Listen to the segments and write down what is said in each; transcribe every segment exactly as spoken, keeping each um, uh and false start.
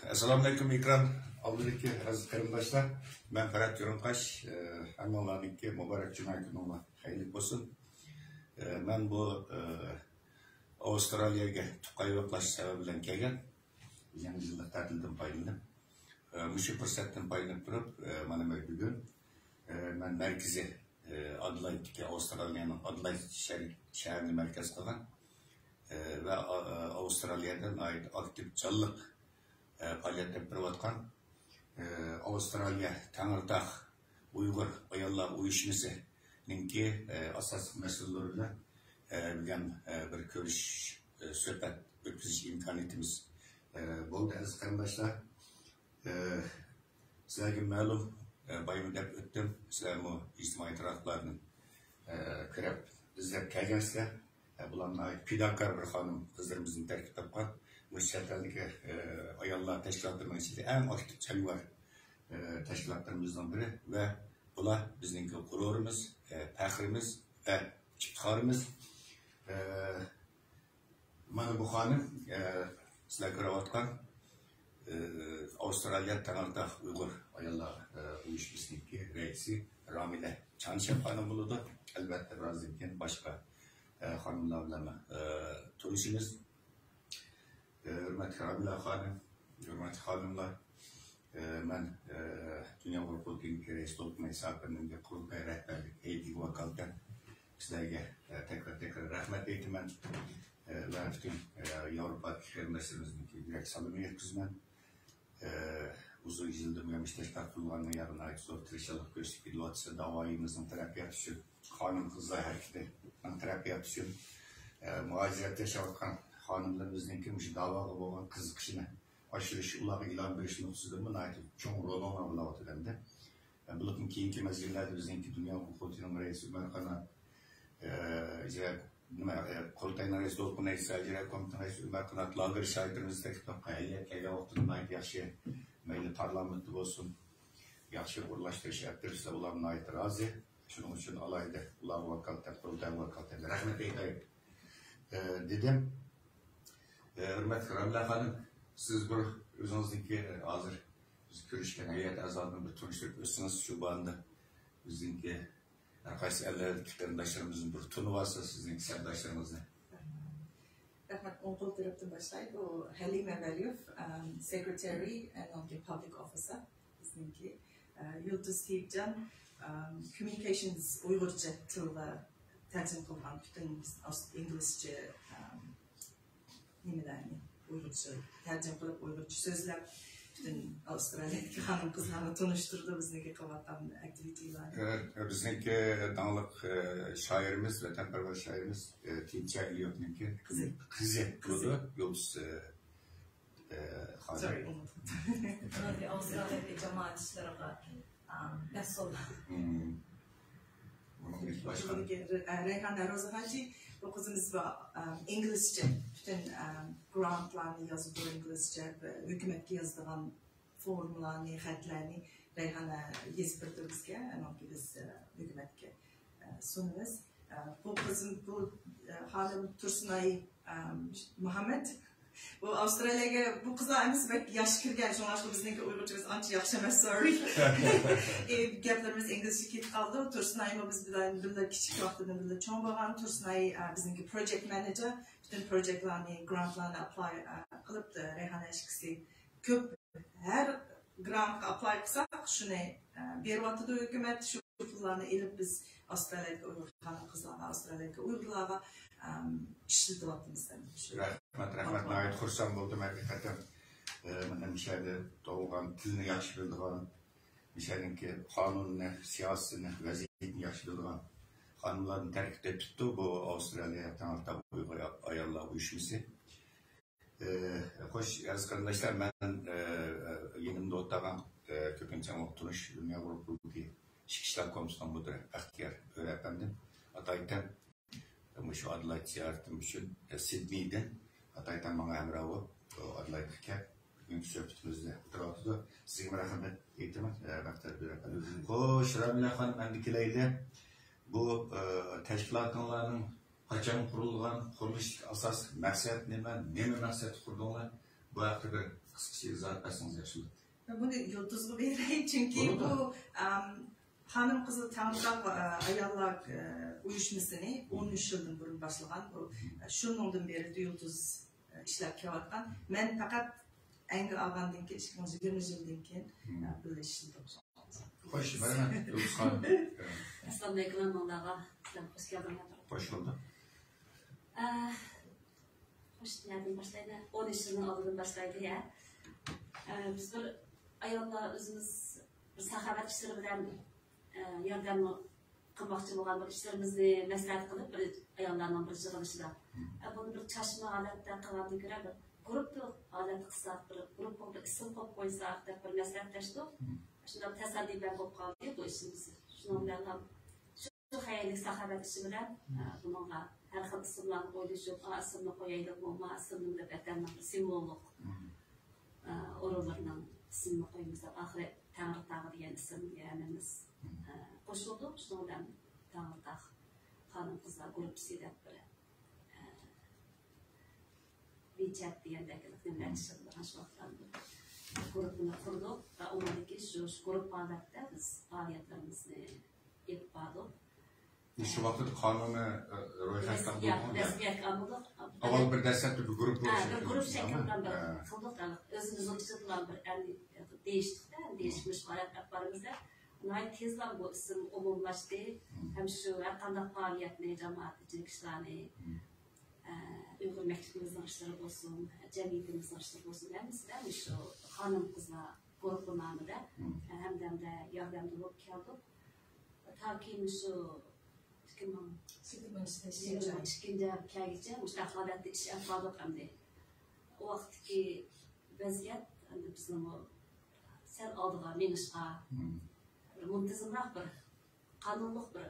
ئەسسالامۇئەلەيكۇم، ئېكران ئالدىدىكى ئەزىز قېرىنداشلار. مەن پەرھات يورۇنقاش. ئە، ھەممىڭلارنىڭكى مۇبارەك جۈمە كۈنۈڭلار خەيرلىك بولسۇن. ئە، مەن بۇ، ئە، ئاۋسترالىيەگە تۇغقان ياقلاش سەۋەبى بىلەن كەلگەن. يېڭى يىللىق تەتىلدىن پايدىلىنىپ، ئە، مۇشۇ پۇرسەتتىن پايدىلىنىپ تۇرۇپ، ئە، مانا مەن بۈگۈن، ئە، مەن مەركىزىي، ئە، ئادېلايدتىكى، ئاۋسترالىيەنىڭ ئادېلايد شەھىرى، شەھىرىنى مەركەز قىلغان، ئە، ۋە، ئا-، ئا-، ئاۋسترالىيەدە ناھايىتى ئاكتىپ، جانلىق، ئە، پائالىيەت ئېلىپ بېرىۋاتقان، ئە، ئاۋسترالىيە تەڭرىتاغ ئۇيغۇر ئاياللار ئۇيۇشمىسىنىڭكى، ئە، ئاساسلىق مەسئۇللىرى بىلەن، ئە، بۈگۈن، ئە، بىر كۆرۈش، ئە، سۆھبەت ئۆتكۈزۈش ئىمكانىيىتىمىز، ئە، بولدى، ئەزىز قېرىنداشلار. ئە، سىلەرگە مەلۇم، ئە، بايىمۇ دەپ ئۆتتۈم، سىلەرمۇ ئىجتىمائىي تاراتقۇلاردىن، ئە، كۆرۈپ، ئىزدەپ كەلگەنسىلەر. ئە، بۇلار ناھايىتى پىداكار بىر خانىم قىزلىرىمىزنى تەركىب تاپقان. مۇشۇ چەت ئەلدىكى، ئە، ئاياللار تەشكىلاتلىرىنىڭ ئىچىدە ئەڭ ئاكتىپ، جەڭگىۋار، ئە، تەشكىلاتلىرىمىزنىڭ بىرى ۋە بۇلار بىزنىڭكى غۇرۇرىمىز، ئە، پەخرىمىز ۋە ئىپتىخارىمىز. ئە، مانا بۇ خانىم، ئە، سىلەر كۆرۈۋاتقان، ئە، ئاۋسترالىيە تەڭرىتاغ ئۇيغۇر ئاياللار، ئە، ئۇيۇشمىسىنىڭكى رەئىسى رامىلە چانشېۋ خانىم بولىدۇ. ئەلۋەتتە، بىرازدىن كېيىن باشقا، ئە، خانىملار بىلەن، ئە، تونۇشىمىز. ئە، ھۆرمەتلىك رامىلە خانىم، ھۆرمەتلىك خانىملار، ئە، مەن، ئە، دۇنيا ئۇيغۇر قۇرۇلتىيىنىڭكى رەئىسى دولقۇن ئەيسا ئاكىمنىڭ قۇرۇلتاي رەھبەرلىك ھەيئىتىگە ۋاكالىتەن سىلەرگە، ئە، تەكرار، تەكرار رەھمەت ئېيتىمەن. ئە، ۋە پۈتۈن، ئە، ياۋروپادىكى قېرىنداشلىرىمىزنىڭكى يۈرەك سالىمىنى يەتكۈزىمەن. ئە، ئۇزۇن يىلدىن بۇيان مۇشۇ تەشكىلات قۇرۇلغاندىن يەنە ناھايىتى زور تىرىشچانلىق كۆرسىتىپ كېلىۋاتىسىلەر داۋايىمىزنىڭ تەرەققىياتى ئۈچۈن، خانىم قىزلار ھەرىكىتىنىڭ تەرەققىياتى ئۈچۈن. ئە، مۇھاجىرەتتە ياشاۋاتقان خانىملىرىمىزنىڭكى مۇشۇ داۋاغا بولغان قىزىقىشىنى ئاشۇرۇش، ئۇلارغا ئىلھام بېرىش نۇقتىسىدىنمۇ ناھايىتى چوڭ رولىڭلار بولۇۋاتىدۇ ئەمدى. بولۇپمۇ كېيىنكى مەزگىللەردە بىزنىڭكى دۇنيا ئۇيغۇر قۇرۇلتىيىنىڭ رەئىسى ئۆمەر قانات، ئە، ئىجرا، نېمە، ئە، قۇرۇلتاينىڭ رەئىسى دولقۇن ئەيسا، ئىجرا كومىتېتنىڭ رەئىسى ئۆمەر قانات، لاگېر شاگىرتىمىزنى تەكلىپ قىلىپ، ھەيئەت كەلگەن ۋاقتىدا ناھايىتى ياخشى، مەيلى پارلامېنتتا بولسۇن، ياخشى ئورۇنلاشتۇرۇش ئېلىپ بېرىشسە، ئۇلار ناھايىتى رازى. شۇنىڭ ئۈچۈن ئالاھىدە ئۇلارغا ۋاكالىتەن، قۇرۇلتايغا ۋاكالىتەن رەھمەت ئېيتايلى، ئە، دېدىم. ئە، ھۆرمەتلىك رامىلە خانىم، سىز بىر ئۆزىڭىزنىڭكى ھازىر بىز كۆرۈشكەن ھەيئەت ئەزالىرىنى بىر تونۇشتۇرۇپ ئۆتسىڭىز، شۇ باندا بىزنىڭكى ھەر قايسى ئەللەردىكى قېرىنداشلىرىمىزنى بىر تونۇۋالسا، سىزنىڭكى سەپداشلىرىڭىزنى. رەھمەت، ئوڭ قول تەرەپتىن باشلاي. بۇ ھەلىمە ۋەلىيېۋ، ئەم، سېكرېتارى، ئەنىڭكى پابلىك ئوفىسېر بىزنىڭكى. ئە، يۇلتۇز تېيىپجان، ئەم، كوممۇنىكېيشنز ئۇيغۇرچە تىلغا تەرجىمە قىلغان پۈتۈن ئىنگلىزچە، ئەم، نېمىلەرنى ئۇيغۇرچە تەرجىمە قىلىپ، ئۇيغۇرچە سۆزلەپ، پۈتۈن ئاۋسترالىيەدىكى خانىم قىزلارنى تونۇشتۇردى بىزنىڭكى قىلىۋاتقان ئاكتىۋىتىلارنى. ئە، بىزنىڭكى داڭلىق، ئە، شائىرىمىز، ۋەتەنپەرۋەر شائىرىمىز، ئە، تېيىپجان ئېلىيېۋنىڭكى قىزى. قىزى بولىدۇ، يۇلتۇز، ئە، ئە، خانىم. سورى، ئۇنتۇپ. ئاۋسترالىيەدىكى جامائەت ئىشلىرىغا، ئا، مەسئۇل. مم. ئۇنىڭ باشقا. ئە، رەيھانە روزا ھاجى، بۇ قىزىمىز بار، ئا، ئىنگلىزچە، پۈتۈن، ئا، گرانتلارنى يازىدۇ ئىنگلىزچە، ھۆكۈمەتكە يازىدىغان فورمىلارنى، خەتلەرنى رەيھانە يېزىپ بېرىدۇ بىزگە، ئانىڭكى بىز، ئە، ھۆكۈمەتكە، ئە، سۇنىمىز. ئە، بۇ قىزىم، بۇ، ئە، خانىم تۇرسۇنئاي، ئە، مۇھەممەد. بۇ ئاۋسترالىيەگە بۇ قىزلار ئەمەسە بەك ياش كىرگەن، شۇڭلاشقا بىزنىڭكى ئۇيغۇرچىمىز ئانچە ياخشى ئەمەس، سورى. ئە، گەپلىرىمىز ئىنگلىزچە كېتىپ قالىدۇ. تۇرسۇنئايمۇ بىز بىلەن بىللە كىچىك ۋاقتىدىن بىللە چوڭ بولغان. تۇرسۇنئاي، ئە، بىزنىڭكى پروجېكت مەنېجېر، پۈتۈن پروجېكتلارنى، گرانتلارنى ئاپلاي، ئە، قىلىپ، ئە، رەيھانە ئىككىسى كۆپ ھەر گرانتقا ئاپلاي قىلساق، شۇنى، ئە، بېرىۋاتىدۇ ھۆكۈمەت. شۇ پۇللارنى ئېلىپ، بىز ئاۋسترالىيەدىكى ئۇيغۇر خانىم-قىزلارغا، ئاۋسترالىيەدىكى ئۇيغۇرلارغا، ئەم، ئىشلىتىۋاتىمىز ئەمدى شۇ. رەھمەت، رەھمەت. ئاپا. ناھايىتى خۇرسەن بولدۇم ھەقىقەتەن. ئە، مانا مۇشۇ يەردە تۇغۇلغان، تىلنى ياخشى بىلىدىغان، مۇشۇ يەرنىڭكى قانۇنىنى، سىياسىتىنى، ۋەزىيىتىنى ياخشى بىلىدىغان خانىملارنى تەركىبتە تۇتتى بۇ ئاۋسترالىيە تەڭرىتاغ ئۇيغۇر ئاياللار ئۇيۇشمىسى. ئە، خوش، ئەزىز قېرىنداشلار، مەن، ئە، ئە، يېنىمدا ئولتۇرغان، ئە، كۆپىنچە ئاڭلىق تونۇش دۇنيا ئۇيغۇر قۇرۇلتىيى ئىچكى ئىشلار كومىتېتىنىڭ مۇدىرى بەختىيار ئۆرە ئەپەندىم، ئاتايتەن مۇشۇ ئادېلايد زىيارىتىم ئۈچۈن، ئە، سىدنېيدىن ئاتايتەن ماڭا ھەمراھ بولۇپ، ئادېلايدقا كەپ، بۈگۈنكى سۆھبىتىمىزنى ئولتۇرۇۋاتىدۇ. سىزگىمۇ رەھمەت ئېيتىمەن، ئە، بەختىيار ئۆرە ئەپەندىم. خوش، رامىلە خانىم، ئەمدى كېلەيلى. بۇ، ئە، تەشكىلاتىڭلارنىڭ قاچان قۇرۇلغان، قۇرۇلۇشتىكى ئاساسلىق مەقسەت نېمە، نېمە مەقسەتتە قۇردۇڭلار؟ بۇ ھەقتە بىر قىسقىچە ئىزاھات بەرسىڭىز ياخشى بولاتتى. بۇنى يۇلتۇزغا بېرەي، چۈنكى بولىدۇ. بۇ، ئم، خانىم قىزىل تەڭرىتاغ، ئە، ئاياللار، ئە، ئۇيۇشمىسىنى ئون ئۈچ يىلدىن بۇرۇن باشلىغان. بۇ، ئە، شۇنىڭدىن بېرى يۇلتۇز، ئە، ئىشلەپ كېلىۋاتقان. مەن پەقەت ئەنگە ئالغاندىن كېيىن، ئىككى مىڭ يىگىرمە يىلدىن كېيىن، ئە، بىللە ئىشلىدۇق. خوش، مەرھەمەت، يۇلتۇز خانىم. ئەسسالامۇئەلەيكۇم، ھەممىڭلارغا سىلەر خوش كەلدىڭلار. خوش بولدۇق. ئە، خوش، نەدىن باشلايمەن؟ ئون ئۈچ يىلنىڭ ئالدىدىن باشلايلى، ھە. ئە، بىز بىر ئاياللار ئۆزىمىز بىر ساخاۋەت ئىشلىرى بىلەن، ئە، ياردەم قىلماقچى بولغان بىر ئىشلىرىمىزنى مەسلىھەت قىلىپ، بىر ئاياللارنىڭ بىر يىغىلىشىدا، ئە، بۇنى بىر چاچما ھالەتتە قىلغاندىن كۆرە، بىر گۇرۇپپىلىق ھالەتتە قىلساق، بىر گۇرۇپپىغا بىر ئىسىم قويۇپ قويساق دەپ بىر مەسلىھەتلەشتۇق. شۇنداق تاسادىپەن بولۇپ قالدى بۇ ئىشىمىز. شۇنىڭ بىلەن ھەم شۇ خەيرلىك ساخاۋەت ئىشى بىلەن، ئە، بۇنىڭغا ھەر خىل ئىسىملارنى ئويلىشىپ، ئا، ئىسىمنى قويايلىمۇ، ما ئىسىمنى دەپ ۋەتەننىڭ بىر سىمۋوللۇق، ئە، ئورۇنلىرىنىڭ ئىسمىنى قويىمىز دەپ، ئاخىرى تەڭرىتاغ دېگەن ئىسىمگە ھەممىمىز، ئە، قوشۇلدۇق. شۇنىڭ بىلەن تەڭرىتاغ خانىم قىزلار گۇرۇپپىسى دەپ بىر، ئە، ۋىچەت دېگەندەك نېمىلەر ئىشلىتىدىغان شۇ ۋاقىتلاردا گۇرۇپپىنى قۇردۇق ۋە ئۇنىڭدىن كېيىن شۇ، شۇ گۇرۇپپا ھالەتتە بىز پائالىيەتلىرىمىزنى ئېلىپ باردۇق. شۇ ۋاقىتتا قانۇنى، ئە، رويخەتتە رەسمىيەت، بولغان گەپ. رەسمىيەتكە ئالمىدۇق. ئاۋۋال بىر دەسلەپتە بىر گۇرۇپپا ھە، بىر گۇرۇپ شەكىل بىلەن بىر ھە. قىلدۇق. ئۆزىمىزنىڭ ئىچىدىلا بىر ئەمدى دېيىشتۇق-دە، دېيىشىپ مۇشۇ ھالەتتە ئېلىپ بارىمىز-دە. ناھايىتى تېزلا بۇ ئىسىم ئومۇملاشتى. ھەم شۇ ھەر قانداق پائالىيەتنى جامائەت ئىچىدىكى ئىشلارنى، ئە، ئۇيغۇر مەكتىپىمىزنىڭ ئىشلىرى بولسۇن، جەمئىيىتىمىزنىڭ ئىشلىرى بولسۇن، ھەممىسىدە مۇشۇ خانىم قىزلار گۇرۇپپا نامىدا، ئە، ھەمدەمدە ياردەمدە بولۇپ كەلدۇق. تاكى مۇشۇ ئىككى مىڭ يىگىرمە ئىككىنچى يىلغىچە مۇشۇنداق ھالەتتە ئىش ئېلىپ باردۇق ئەمدى. ئۇ ۋاقىتتىكى ۋەزىيەت ئەمدى بىزنىڭمۇ سەل ئالدىغا مېڭىشقا، بىر مۇنتىزىمراق، بىر قانۇنلۇق بىر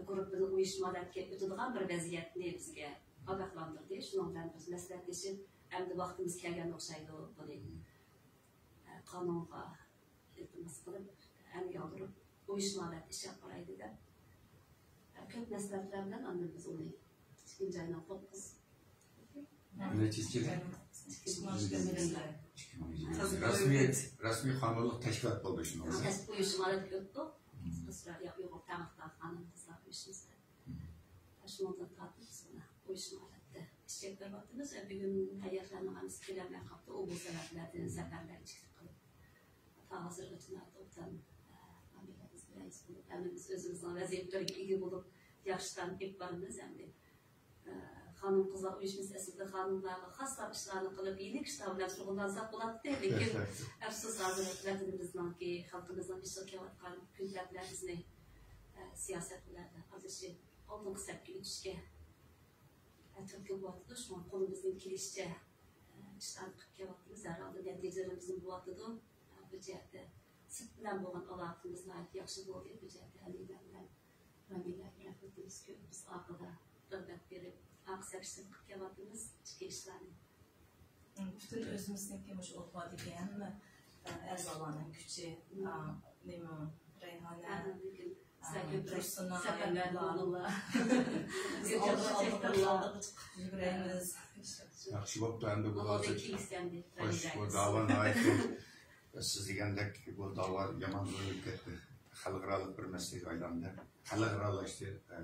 گۇرۇپپىنى ئۇيۇشما ھالەتكە ئۆتىدىغان بىر ۋەزىيەتنى بىزگە ئاگاھلاندۇردى. شۇنىڭ بىلەن بىز مەسلىھەتلىشىپ، ئەمدى ۋاقتىمىز كەلگەن ئوخشايدۇ، بۇنى، ئە، قانۇنغا ئىلتىماس قىلىپ، ئەل ياغدۇرۇپ، ئۇيۇشما ھالەتتە ئىش ئېلىپ بارايلى دەپ، ئە، كۆپ مەسلىھەتلەر بىلەن ئاندىن بىز ئۇنى ئىككىنچى ئاينىڭ توققۇز، نەچچىنچى يىلى؟ رەسمىي، رەسمىي قانۇنلۇق تەشكىلات بولدى شۇنىڭ بىلەن. ئۇيۇشما ھالەتكە ئۆتتۇق. ئاۋسترالىيە ئۇيغۇر تەڭرىتاغ خانىم قىزلار ئۇيۇشمىسى. شۇنىڭدىن تارتىپ بىز مانا ئۇيۇشما ھالەتتە ئىش ئېلىپ بېرىۋاتىمىز. بۈگۈن ھەيئەتلەرنىڭ ھەممىسى كېلەلمەي قاپتۇ. ئۇ بۇ سەۋەبلەردىن سەپەرلەر ئىچىكلىك قىلىپ، تا ھازىرغىچە ناھايىتى ئوبدان، ئە، ئامىللىرىمىز بىلەن بولۇپ، ھەممىمىز ئۆزىمىزنىڭ ۋەزىپىلىرىگە ئىگە بولۇپ، ياخشىتان ئېلىپ بارىمىز ئەمدى. ئە، خانىم قىزلار ئۇيۇشمىسى ئەسلىدە خانىملارغا خاسلا ئىشلارنى قىلىپ، يېنىك ئىشلار بىلەن شۇغۇللانساق بولاتتى. لېكىن ئەپسۇس، ھازىر ۋەتىنىمىزنىڭكى، خەلقىمىزنىڭ بېشىغا كېلىۋاتقان كۈنتەرلەر بىزنى، ئە، سىياسەت بىلەن ئالدىشىپ، ئالدىنقى سەپكە ئۆتۈشكە، ئە، تۈرتكە بولۇۋاتىدۇ. شۇڭا قولىمىزدىن كېلىشىچە، ئە، ئىشلارنى قىلىپ كېلىۋاتىمىز. ھەر ھالدا نەتىجىلىرىمىزمۇ بولۇۋاتىدۇ. ئە، بۇ جەھەتتە سىرت بىلەن بولغان ئالاقىمىز ناھايىتى ياخشى بولدى. بۇ جەھەتتە ھەممەيلەن بىلەن رەھمەتلىرىمىز كۆپ. بىز ئارقىدا رىغبەت بېرىپ، ئارقا سەپ ئىشلىرىنى قىلىپ كېلىۋاتىمىز، ئىچكى ئىشلارنى. پۈتۈن ئۆزىمىزنىڭكى مۇشۇ ئوتتۇرىدىكى ھەممە، ئە، ئەزالارنىڭ كۈچى، ئە، نېمە، رەيھانە، ئە، لېكىن ئە، سەكىن تۇرسۇن، سەپەرلەر ئايەتۇللا. بولۇڭلار. بىز ئالدىغا، ئالدىغا چىقىپ يۈگۈرەيمىز. ياخشى بوپتۇ، ئەمدى بۇ ھازىر. خوش، بۇ داۋا ناھايىتى، سىز دېگەندەك بۇ داۋا يامان زورىيىپ كەتتى. خەلقئارالىق بىر مەسىلىگە ئايلاندى. خەلقئارالاشتى، ئە،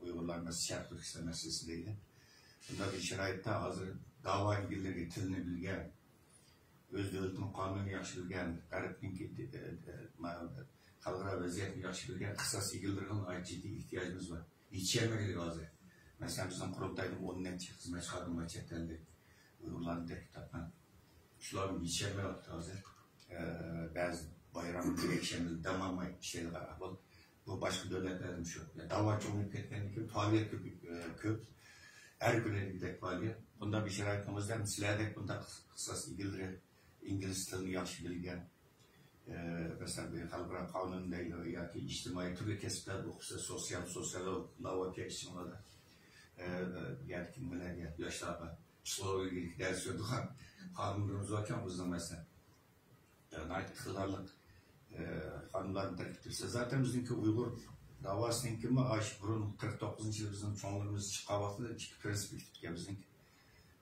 ئۇيغۇرلار مەسىلىسى، شەرقىي تۈركىستان مەسىلىسى دەيلى. بۇنداق بىر شارائىتتا ھازىر داۋا ئىگىلىرى تىلنى بىلگەن، ئۆز دۆلىتىنىڭ قانۇنىنى ياخشى بىلگەن، غەربنىڭكى، ئە، ئە، ما-، خەلقئارا ۋەزىيەتنى ياخشى بىلگەن ئىختىساس ئىگىلىرىگە ناھايىتى جىددىي ئېھتىياجىمىز بار. يېتىشەلمىگىلى ھازىر. مەسىلەن، بىزنىڭ قۇرۇلتايدىمۇ ئون نەچچە خىزمەتچى خادىم بار چەت ئەلدە، ئۇيغۇرلارنى تەكلىپ تاپقان. شۇلارمۇ يېتىشەلمەيۋاتىدۇ ھازىر. ئە، بەزى بايرام، يەكشەنبىدە دەم ئالماي ئىشلەيدىغان ئەھۋال. بۇ باشقا دۆلەتلەردىمۇ شۇ. يا، داۋا چوڭىيىپ كەتكەندىن كېيىن پائالىيەت كۆپ، ئە، كۆپ. ھەر كۈنى دېگۈدەك پائالىيەت. بۇنداق بىر شارائىتنىڭ ئۆزىدە ھەم سىلەردەك بۇنداق ئىختىساس ئىگىلىرى، ئىنگلىز تىلىنى ياخشى بىلگەن، ئە، مەسىلەن، بىر خەلقئارا قانۇن دەيلى ياكى ئىجتىمائىي تۈرلۈك كەسىپلەردە ئوقۇسا، سوتسىيال، سوتسىيولوگ، لاۋاكە ئىشىڭلاردا، ئە، ياكى نېمىلەرگە، ياشلارغا پسىخولوگىيەلىك دەرس بېرىدىغان خانىملىرىمىز باركەن بىزنىڭ، مەسىلەن. ناھايىتى ئىقتىدارلىق، ئە، خانىملارنى تەكلىپ قىلسا، زاتەن بىزنىڭكى ئۇيغۇر داۋاسىنىڭكىمۇ ئاشۇ بۇرۇن قىرىق توققۇزىنچى يىلى بىزنىڭ چوڭلىرىمىز چىققان ۋاقتىدا ئىككى پرىنسىپ بېكىتىپتىكەن بىزنىڭكى.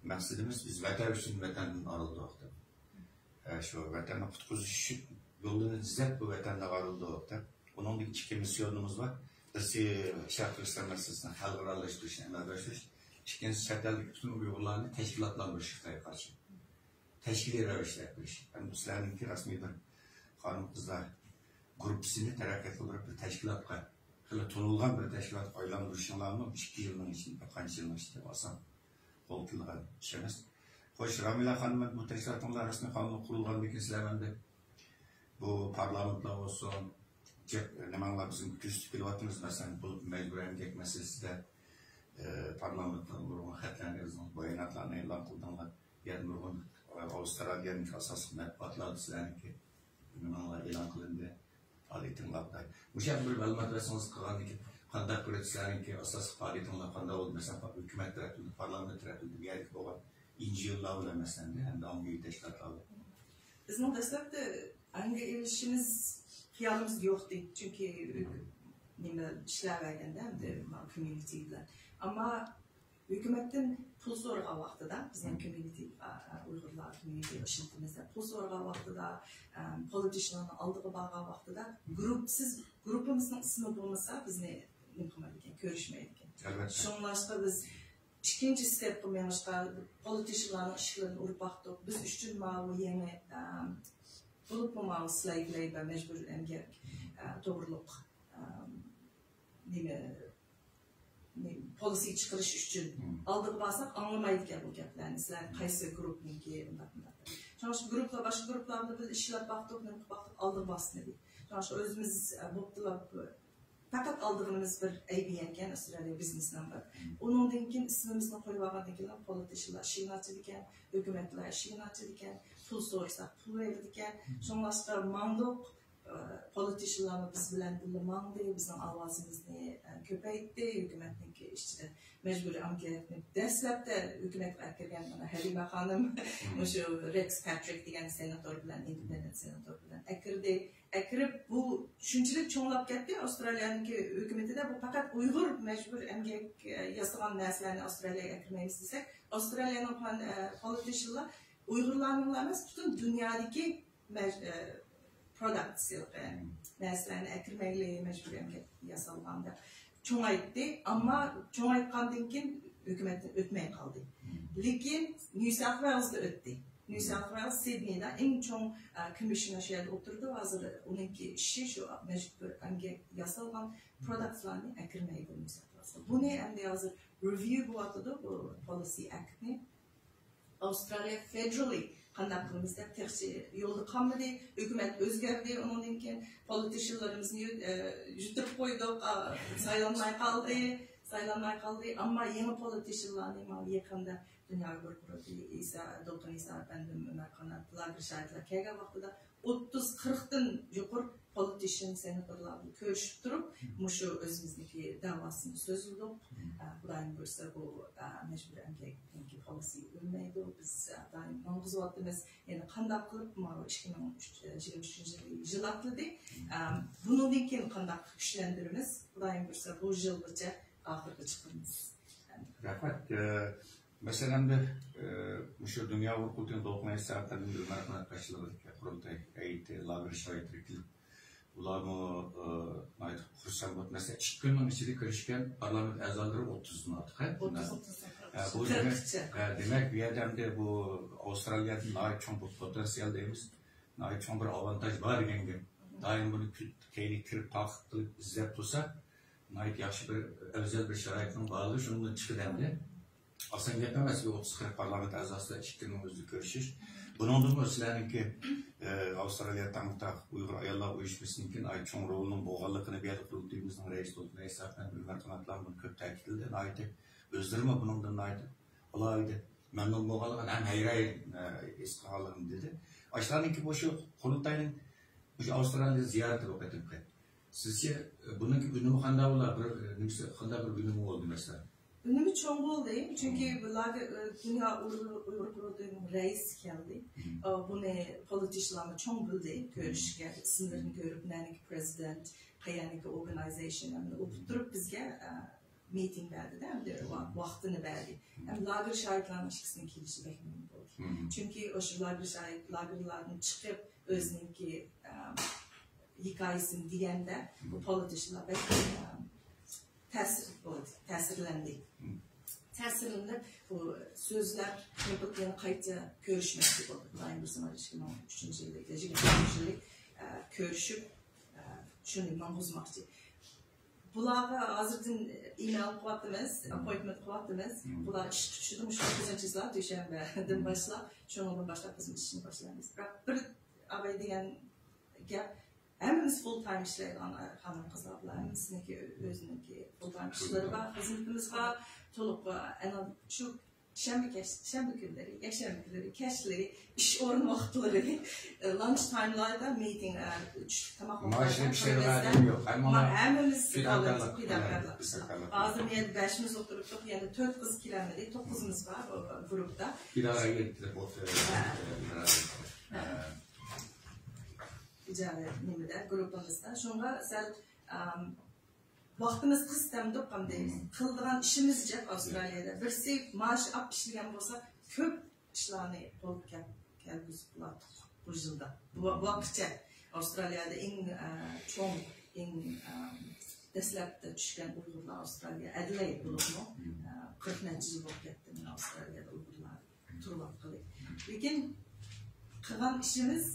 مەقسىتىمىز بىز ۋەتەن ئۈچۈن ۋەتەندىن ئايرىلدۇق دەپ. ئە، شۇ ۋەتەننى قۇتقۇزۇش ئۈچۈن يوللىرىنى ئىزدەپ بۇ ۋەتەندىن ئايرىلدۇق دەپ. ئۇنىڭدىن ئىككى مىسسىيونىمىز بار. بىرسى شەرقىي تۈركىستان مەسىلىسىنى خەلقئارالاشتۇرۇشنى ئەمەلگە ئاشۇرۇش، ئىككىنچىسى چەت ئەلدىكى پۈتۈن ئۇيغۇرلارنى تەشكىلاتلاندۇرۇش خىتايغا قارشى. تەشكىلىي رەۋىشتە ئەكىرىش. ئەمدى سىلەرنىڭكى رەسمىي بىر خانىم قىزلار گۇرۇپپىسىنى تەرەققىي قىلدۇرۇپ بىر تەشكىلاتقا، خېلى تونۇلغان بىر تەشكىلاتقا ئايلاندۇرۇشۇڭلارمۇ ئىككى يىلنىڭ ئىچىدە، بىر قانچە يىلنىڭ ئىچىدە ئاسان قول كېلىدىغان ئىش ئەمەس. خوش، رامىلە خانىم، بۇ تەشكىلاتىڭلار رەسمىي قانۇن قۇرۇلغاندىن كېيىن سىلەر ئەمدى بۇ پارلامېنتلار بولسۇن، جىق نېمەڭلار بىزنى كۆزىتىپ كېلىۋاتىمىز. مەسىلەن، بۇ مەجبۇرىي ئەمگەك مەسىلىسىدە، ئە، پارلامېنتنىڭ نۇرغۇن خەتلەرنى يازدىڭلار، باياناتلارنى ئېلان قىلدىڭلار. يەنە نۇرغۇن، ئە، ئاۋسترالىيەنىڭ ئاساسلىق مەتبۇئاتلاردا سىلەرنىڭكى نېمەڭلار ئېلان قىلىندى. پائالىيىتىڭلاردا. مۇشۇ يەردە بىر مەلۇمات بەرسىڭىز قىلغاندىن كېيىن قانداق بولىدۇ؟ سىلەرنىڭكى ئاساسلىق پائالىيىتىڭلار قانداق بولدى؟ مەسىلەن، ھۆكۈمەت تەرەپىدىن، پارلامېنت تەرەپىدىن، بۇ يەردىكى بولغان ئېنجىئولار بىلەن مەسىلەن، ھەمدە ئاممىۋى تەشكىلاتلار بىلەن. بىزنىڭ دەسلەپتە ئەنگە ئېلىشىمىز خىيالىمىزدا يوقتى. چۈنكى نېمە ئىشلەۋەرگەندە ئەمدى كوميۇنىتى بىلەن. ئەمما ھۆكۈمەتتىن پۇل سورىغان ۋاقتىدا، بىزنىڭ كوميۇنىتى، ئا، ئا، ئۇيغۇرلار كوميۇنىتى ئىشلىتىمىزدە پۇل سورىغان ۋاقتىدا، ئەم، پولىتىشنلارنىڭ ئالدىغا بارغان ۋاقتىدا گۇرۇپپىسىز، گۇرۇپپىمىزنىڭ ئىسمى بولمىسا بىزنى نېمە قىلمايدىكەن، كۆرۈشمەيدىكەن. ئەلۋەتتە. شۇڭلاشقا بىز ئىككىنچى ستېپقا مېڭىشقا پولىتىشنلارنىڭ ئىشىكلىرىنى ئۇرۇپ باقتۇق. بىز ئۈچۈن ماۋۇ يېڭى، ئەم، بولۇپمۇ ماۋۇ سلايد لەيبە مەجبۇرىي ئەمگەك، ئە، توغرۇلۇق، ئەم، نېمە، نېمە، پولىسى چىقىرىش ئۈچۈن ئالدىغا بارساق ئاڭلىمايدىكەن بۇ گەپلەرنى. سىلەر قايسى گۇرۇپنىڭكى ئۇنداق، ئۇنداق. شۇڭا شۇ گۇرۇپلار، باشقا گۇرۇپلار بىلەن بىز ئىشلەپ باقتۇق، نېمە قىلىپ باقتۇق، ئالدىغا باسمىدى. شۇڭا شۇ ئۆزىمىز، ئە، بوپتۇلا، پەقەت ئالدىغىنىمىز بىر ئەي بى ئەكەن، ئاسترالىيە بىزنېس نامبېر. ئۇنىڭدىن كېيىن ئىسمىمىزنى قويۇۋالغاندىن كېيىن پولىتىشنلار ئىشىكنى ئاچىدىكەن، ھۆكۈمەتلەر ئىشىكنى ئاچىدىكەن، پۇل سورىساق پۇل بېرىدىكەن. شۇڭلاشقا ماڭدۇق. پولىتىشنلارمۇ بىز بىلەن بىللە ماڭدى، بىزنىڭ ئاۋازىمىزنى، ئە، كۆپەيتتى، ھۆكۈمەتنىڭكى ئىچىدە مەجبۇرىي ئەمگەكنى دەسلەپتە ھۆكۈمەتكە ئەكىرگەن مانا ھەلىمە خانىم، مۇشۇ رېكس پاترىك دېگەن سېناتور بىلەن، ئىندېپېندېنت سېناتور بىلەن ئەكىردى. ئەكىرىپ، بۇ شۇنچىلىك چوڭلاپ كەتتى، ئاۋسترالىيەنىڭكى ھۆكۈمىتىدە بۇ پەقەت ئۇيغۇر مەجبۇرىي ئەمگەك، ئە، ياسىغان نەرسىلەرنى ئاۋسترالىيەگە ئەكىرمەيمىز دېسەك، ئاۋسترالىيەنىڭ پان-، ئە، پولىتىشنلار ئۇيغۇرلارنىڭلا ئەمەس، پۈتۈن دۇنيادىكى مەج-، ئە، پروداكتس، ھېلىقى نەرسىلەرنى ئەكىرمەيلى، مەجبۇرىي ئەمگەك ياسالغان دەپ چوڭايتتى. ئەمما چوڭايتقاندىن كېيىن ھۆكۈمەتتىن ئۆتمەي قالدى. لېكىن نيۇ ساوت ۋېلزدا ئۆتتى. نيۇ ساوت ۋېلز سىدنېيدا ئىڭ چوڭ، ئە، كومىششنېر شۇ يەردە ئولتۇرىدۇ. ھازىر ئۇنىڭكى ئىشى شۇ مەجبۇرىي ئەمگەك ياسالغان پروداكتلارنى ئەكىرمەيدۇ نيۇ ساوت ۋېلزدا. بۇنى ئەمدى ھازىر رېۋىيۇ بولۇۋاتىدۇ، بۇ پولىسى ئەكتنى. ئاۋسترالىيە فېدېراللى قانداق قىلىمىز دەپ تېخىچە يولدا قالمىدى. ھۆكۈمەت ئۆزگەردى، ئۇنىڭدىن كېيىن پولىتىشنلىرىمىزنى يۈ-، ئە، يۈتتۈرۈپ قويدۇق، ئا، سايلانماي قالدى، سايلانماي قالدى. ئەمما يېڭى پولىتىشنلارنى مانا يېقىندا دۇنيا ئۇيغۇر قۇرۇلتىيى ئىسا، دولقۇن ئىسا ئەپەندىم، ئۆمەر قانات، لاگېر شاھىتلار كەلگەن ۋاقتىدا ئوتتۇز قىرىقتىن يۇقىرى پولىتىشن سېناتورلار بىلەن كۆرۈشۈپ تۇرۇپ، مۇشۇ ئۆزىمىزنىڭكى دەۋاسىنى سۆزلىدۇق. ئە، خۇدايىم بۇيرۇسا، بۇ، ئە، مەجبۇرىي ئەمگەكنىڭكى پولىسى ئۆلمەيدۇ. بىز، ئە، دائىم ماڭغۇزۇۋاتىمىز. يەنە قانداق قىلىپ ماۋۇ ئىككى مىڭ يىگىرمە ئۈچىنچى يىلى يىللاتتى. ئە، بۇنىڭدىن كېيىن قانداق كۈچلەندۈرىمىز؟ خۇدايىم بۇيرۇسا، بۇ يىلغىچە ئاخىرغا چىقىرىمىز. رەھمەت. ئە، مەسىلەن، ئەمدى، ئە، مۇشۇ دۇنيا ئۇيغۇر قۇرۇلتىيىنىڭ دولقۇن ئەيسا ئەپەندىم، ئۆمەر قانات باشچىلىقىدىكى قۇرۇلتاي ھەيئىتى، لاگېر شاھىتلىرى كېلىپ، ئۇلارمۇ، ئە، ناھايىتى خۇرسەن بولۇپ، مەسىلەن، ئىككى كۈننىڭ ئىچىدە كۆرۈشكەن پارلامېنت ئەزالىرى ئوتتۇزدىن ئارتۇق، ھە؟ ئوتتۇز، ئوتتۇز، ھە، بۇ دېمەك، قىرىققىچە. ھە، دېمەك، بۇ يەردە ئەمدى بۇ ئاۋسترالىيەدىن ناھايىتى چوڭ بىر پوتېنسىيال دەيمىز، ناھايىتى چوڭ بىر ئاۋانتاج بار دېگەن گەپ. دائىم بۇنى كۈ-، كەينىگە كىرىپ، تەتقىق قىلىپ، ئىزدەپ تۇرساق، ناھايىتى ياخشى بىر، ئەۋزەل بىر شارائىتنىڭ بارلىقى شۇنىڭدىن چىقىدۇ ئەمدى. ئاسان گەپ ئەمەس، بۇ ئوتتۇز قىرىق پارلامېنت ئەزاسى بىلەن ئىككى كۈننىڭ ئۆزىدە كۆرۈشۈش. بۇنىڭدىنمۇ سىلەرنىڭكى، ئە، ئاۋسترالىيە تەڭپۇڭ ئۇيغۇر ئاياللار ئۇيۇشمىسىنىڭكى ناھايىتى چوڭ رولىنىڭ بولغانلىقىنى بۇ يەردە قۇرۇلتىيىمىزنىڭ رەئىسى دولقۇن ئەيسا ئەپەندى، ئۆمەر قاناتلار بۇنى كۆپ تەكىتلىدى. ناھايىتى ئۆزلىرىمۇ بۇنىڭدىن ناھايىتى ئالاھىدە مەمنۇن بولغانلىقىنى ھەم ھەيران، ئە، ھېس قىلغانلىقىنى دېدى. ئاشۇلارنىڭكى مۇشۇ قۇرۇلتاينىڭ مۇشۇ ئاۋسترالىيە زىيارىتى بۇ قېتىمقى. سىزچە، بۇنىڭكى ئۈنۈمى قانداق بولار؟ بىر، نېمىسى، قانداق بىر ئۈنۈمى بولدى، مەسىلەن؟ ئۈنۈمى چوڭ بولدى، چۈنكى بۇلاردا، ئە، دۇنيا ئۇيغۇر، ئۇيغۇر قۇرۇلتىيىنىڭ رەئىسى كەلدى. ئە، بۇنى پولىتىشنلارمۇ چوڭ بىلدى، كۆرۈشكە، ئىسىملىرىنى كۆرۈپ، نەنىكى پرېزىدېنت، قەيەرنىكى ئورگانىزېيشن، ئۇ تۇرۇپ بىزگە، ئە، مىتىڭ بەردى-دە، ئەمدى ۋاقتىنى بەردى. ھەم لاگېر شاھىتلارنىڭ ئىككىسىنىڭ كېلىشى بەك مۇھىم بولدى. چۈنكى ئاشۇ لاگېر شاھىت، لاگېرلاردىن چىقىپ، ئۆزىنىڭكى، ئە، ھېكايىسىنى دېگەندە، بۇ پولىتىشنلار بەك، ئە، تەسىر بولدى، تەسىرلەندى. تەسىرلىنىپ، بۇ سۆزلەپ، يەنە قايتا كۆرۈشمەكچى بولدى. خۇدايىم بۇيرۇسا، ئىككى مىڭ ئون ئۈچىنچى يىلى، يىگىرمە ئۈچىنچى يىلى، ئە، كۆرۈشۈپ، ئە، شۇنى ماڭغۇزماقچى. بۇلارغا ھازىردىن ئىمېل قىلىۋاتىمىز، ئاپپوينتمېنت قىلىۋاتىمىز. بۇلار ئىشقا چۈشىدۇ، مۇشۇ توققۇزىنچى چىسلادىن بىر ئىشنى باشلاپ، شۇنىڭدىن باشلاپ بىز ئىشنى باشلايمىز. بىراق بىر ئاباي دېگەن گەپ، ھەممىمىز فۇل تايم ئىشلەيدىغان خانىم-قىزلار بۇلار، ھەممىسىنىڭكى ئۆزىنىڭكى فۇل تايم ئىشلىرى بار، خىزمىتىمىز بار، تولۇق، ئەنە شۇ شەنبە كەچ، شەنبە كۈنلىرى، يەكشەنبە كۈنلىرى، كەچلىرى، ئىش ئورنى ۋاقىتلىرى، لانچ تايملاردا مىتىڭ، چۈشلۈك تاماق مائاشنى ۋاقتىدا، پىشۇرىدىغان ئادەم يوق. ھەممىلا ھەممىمىز پىداكارلىق، پىداكارلىق. ھازىر مۇ يەردە بەشىمىز ئولتۇرۇپتۇق، يەنە تۆت قىز كېلەلمىدى، توققۇزىمىز بار بۇ گۇرۇپتا. ئىدارە يېتىپ ئولتۇرۇپ، ھە. ئىجارە نېمىدە، گۇرۇپپىمىزدا. شۇڭا سەل، ئام، ۋاقتىمىز قىس دەمدۇق ئەمدى. قىلىدىغان ئىشىمىز جىق ئاۋسترالىيەدە. بىرسى مائاش ئاپ ئىشلىگەن بولسا، كۆپ ئىشلارنى قولغا كەل-، كەلگۈزۈپ بولاتتۇق بۇ يىلدا. بۇ ۋا-، ۋاقىتچە ئاۋسترالىيەدە ئەڭ، ئە، چوڭ، ئەڭ، ئە، دەسلەپتە چۈشكەن ئۇيغۇرلار ئاۋسترالىيە، ئەدلەيد بولۇپمۇ، ئە، قىرىق نەچچە يىل بولۇپ كەتتى مانا ئاۋسترالىيەدە ئۇيغۇرلار تۇرۇۋاتقىلى. لېكىن قىلغان ئىشىمىز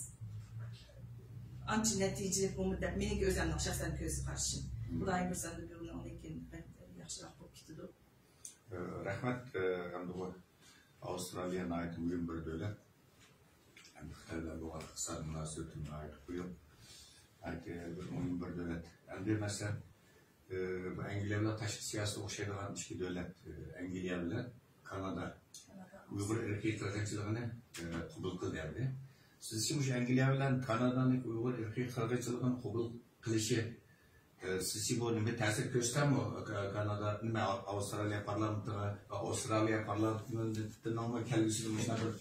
ئانچە نەتىجىلىك بولمىدى دەپ مېنىڭكى ئۆزۈمنىڭ شەخسەن كۆز قارىشىم. خۇدايىم بۇيرۇسا بۇنىڭدىن كېيىن ياخشىراق بولۇپ كېتىدۇ. رەھمەت، ئەمدى بۇ ئاۋسترالىيە ناھايىتى مۇھىم بىر دۆلەت. ئەمدى خىتاي بىلەن بولغان ئىقتىسادىي مۇناسىۋىتى ناھايىتى قويۇق. ناھايىتى بىر مۇھىم بىر دۆلەت. ئەمدى مەسىلەن، ئە، بۇ ئەنگلىيە بىلەن تاشقى سىياسىتى ئوخشايدىغان ئىككى دۆلەت، ئە، ئەنگلىيە بىلەن كانادا ئۇيغۇر ئىرقىي قىرغىنچىلىقىنى، ئە، قوبۇل قىلدى ئەمدى. سىزچە مۇشۇ ئەنگلىيە بىلەن كانادانىڭ ئۇيغۇر ئىرقىي قىرغىنچىلىقىنى قوبۇل قىلىشى، ئە، سىزچە بۇ نېمە تەسىر كۆرسىتەرمۇ؟ كا-، كانادا، نېمە، ئاۋسترالىيە پارلامېنتىغا، ئاۋسترالىيە پارلامېنتىنىڭمۇ كەلگۈسىدە مۇشۇنداق بىر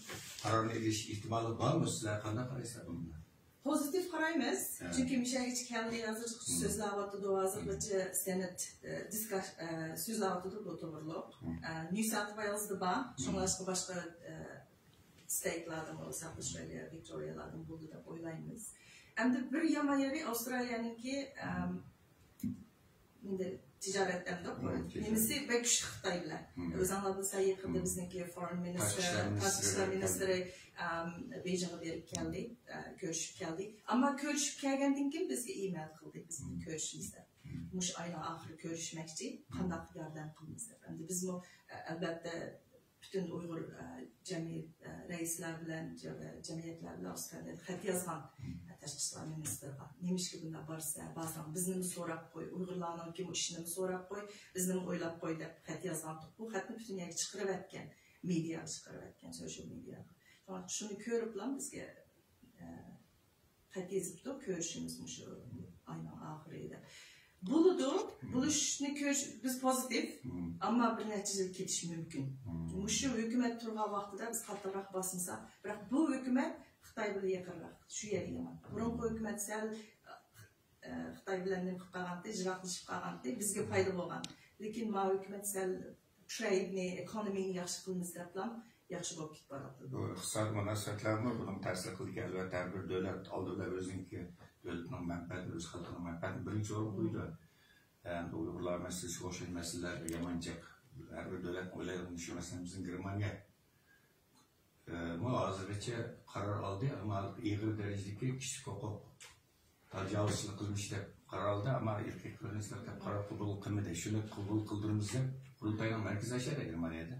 قارارنى ئېلىش ئېھتىمالى بارمۇ؟ سىلەر قانداق قارايسىلەر بۇنىڭغا؟ پوزىتىپ قارايمىز. ھە. چۈنكى مۇشۇ يەرگىچە كەلدى، ھازىرچە سۆزلەۋاتىدۇ، ھازىرغىچە سېنات، ئە، دىسكاس-، ئە، سۆزلەۋاتىدۇ بۇ توغرۇلۇق. ئە، نيو ساوت ۋېيلزدا بار، شۇڭلاشقا باشقا، ئە، ستېيتلاردىن بولسا، ئاۋسترالىيە، ۋىكتورىيالاردىن بولدى دەپ ئويلايمىز. ئەمدى بىر يامان يېرى ئاۋسترالىيەنىڭكى، ئەم، ئەمدى تىجارەت ئەمدى نېمىسى بەك كۈچلۈك خىتاي بىلەن. ئۆزۈڭلار بىلسە، يېقىندا بىزنىڭكى فورېن مىنىستىرى، تاشقى ئىشلار مىنىستىرى، ئەم، بېيجىڭغا بېرىپ كەلدى، ئە، كۆرۈشۈپ كەلدى. ئەمما كۆرۈشۈپ كەلگەندىن كېيىن بىزگە ئىمېل قىلدى، بىز بىلەن كۆرۈشىمىز دەپ. مۇشۇ ئاينىڭ ئاخىرى كۆرۈشمەكچى، قانداق ياردەم قىلىمىز دەپ. ئەمدى بىزمۇ، ئە، ئەلۋەتتە، پۈتۈن ئۇيغۇر، ئە، جەمئىيەت، ئە، رەئىسلەر بىلەن، جە-، جەمئىيەتلەر بىلەن ئاۋسترالىيەدە خەت يازغان، ئە، تاشقى ئىشلار مىنىستىرىغا. نېمىشقا بۇنداق بارسا، بارساڭ، بىزنىمۇ سوراپ قوي، ئۇيغۇرلارنىڭكى ئىشىنىمۇ سوراپ قوي، بىزنىمۇ ئويلاپ قوي دەپ خەت يازغانتۇق. بۇ خەتنى پۈتۈن يەرگە چىقىرىۋەتكەن، مېدىياغا چىقىرىۋەتكەن، سوشىيال مېدىياغا. شۇڭا شۇنى كۆرۈپلا بىزگە، ئە، خەت يېزىپتۇ، كۆرۈشىمىز مۇشۇ ئاينىڭ ئاخىرى دەپ. بولىدۇ، بولۇشنى كۆرۈش، بىز پوزىتىپ، ئەمما بىر نەچچە يىل كېتىشى مۇمكىن. مۇشۇ ھۆكۈمەت تۇرغان ۋاقتىدا بىز قاتتىقراق باسمىساق، بىراق بۇ ھۆكۈمەت خىتاي بىلەن يېقىنراق، شۇ يەرگە يامان. بۇرۇنقى ھۆكۈمەت سەل، ئە، خىتاي بىلەن نېمە قىلىپ قالغانتى، يىراقلىشىپ قالغانتى، بىزگە پايدا بولغان. لېكىن ما ھۆكۈمەت سەل ترېيدنى، ئېكونومىنى ياخشى قىلىمىز دەپلا ياخشى بولۇپ كېتىپ باراتىدۇ. بۇ ئىقتىسادىي مۇناسىۋەتلەرمۇ بۇنىڭغا تەسىر قىلىدىكەن. ئەلۋەتتە، ھەر بىر دۆلەت ئالدى بىلەن ئۆزىنىڭكى دۆلىتىنىڭ مەنپەئەتىنى، ئۆز خەلقىنىڭ مەنپەئەتىنى بىرىنچى ئورۇنغا قويىدۇ. ئەمدى ئۇيغۇرلار مەسىلىسىگە ئوخشاش مەسىلىلەر يامان جىق. ھەر بىر دۆلەتنىڭ ئويلايدىغان ئىشى، مەسىلەن، بىزنىڭ گېرمانىيە مۇ ھازىرغىچە قارار ئالدى، ئەمما ئېغىر دەرىجىدىكى كىشىلىك ھوقۇق تاجاۋۇزچىلىق قىلمىشى دەپ قارار ئالدى، ئەمما ئىرقىي قىرغىنچىلىق دەپ قارار قوبۇل قىلمىدى. شۇنى قوبۇل قىلدۇرىمىز دەپ قۇرۇلتاينىڭ مەركىزىي شەھىرى گېرمانىيەدە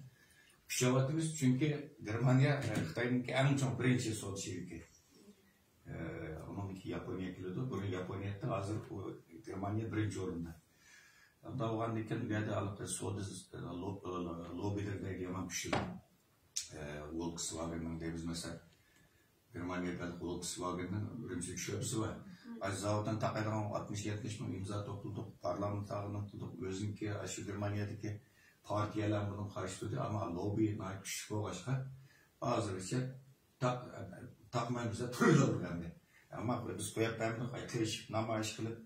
كۈچەۋاتىمىز، چۈنكى گېرمانىيە، ئە، خىتاينىڭكى ئەڭ چوڭ بىرىنچى سودا شېرىكى. ئە، ئۇنىڭدىن كېيىن ياپونىيە كېلىدۇ. بۇرۇن ياپونىيەدە، ھازىر ئۇ گېرمانىيە بىرىنچى ئورۇندا. ئۇنداق بولغاندىن كېيىن، بۇ يەردە ھېلىقى سودا، ئە، لوب-، ئە، لوببىلىرى يامان كۈچلۈك. ئە، ۋولكسۋاگېننىڭ دەيمىز، مەسىلەن، گېرمانىيەدە ھېلىقى ۋولكسۋاگېننىڭ ئۈرۈمچىدىكى شۆبىسى بار. ئاشۇ زاۋۇتتىن تاقايدىغان ئاتمىش يەتمىش مىڭ ئىمزا توپلىدۇق، پارلامېنتقا نېمە قىلدۇق، ئۆزىنىڭكى ئاشۇ گېرمانىيەدىكى پارتىيەلەر بۇنىڭغا قارشى تۇردى، ئەمما لوببى ناھايىتى كۈچلۈك بولغاچقا، ھازىرغىچە تاق-، تاقىمايمىز دەپ تۇرۇۋېرىۋاتىدۇ ئەمدى. ئەمما بىز قويۇپ بەرمىدۇق، ئاي، تىرىشىپ، نامايىش قىلىپ،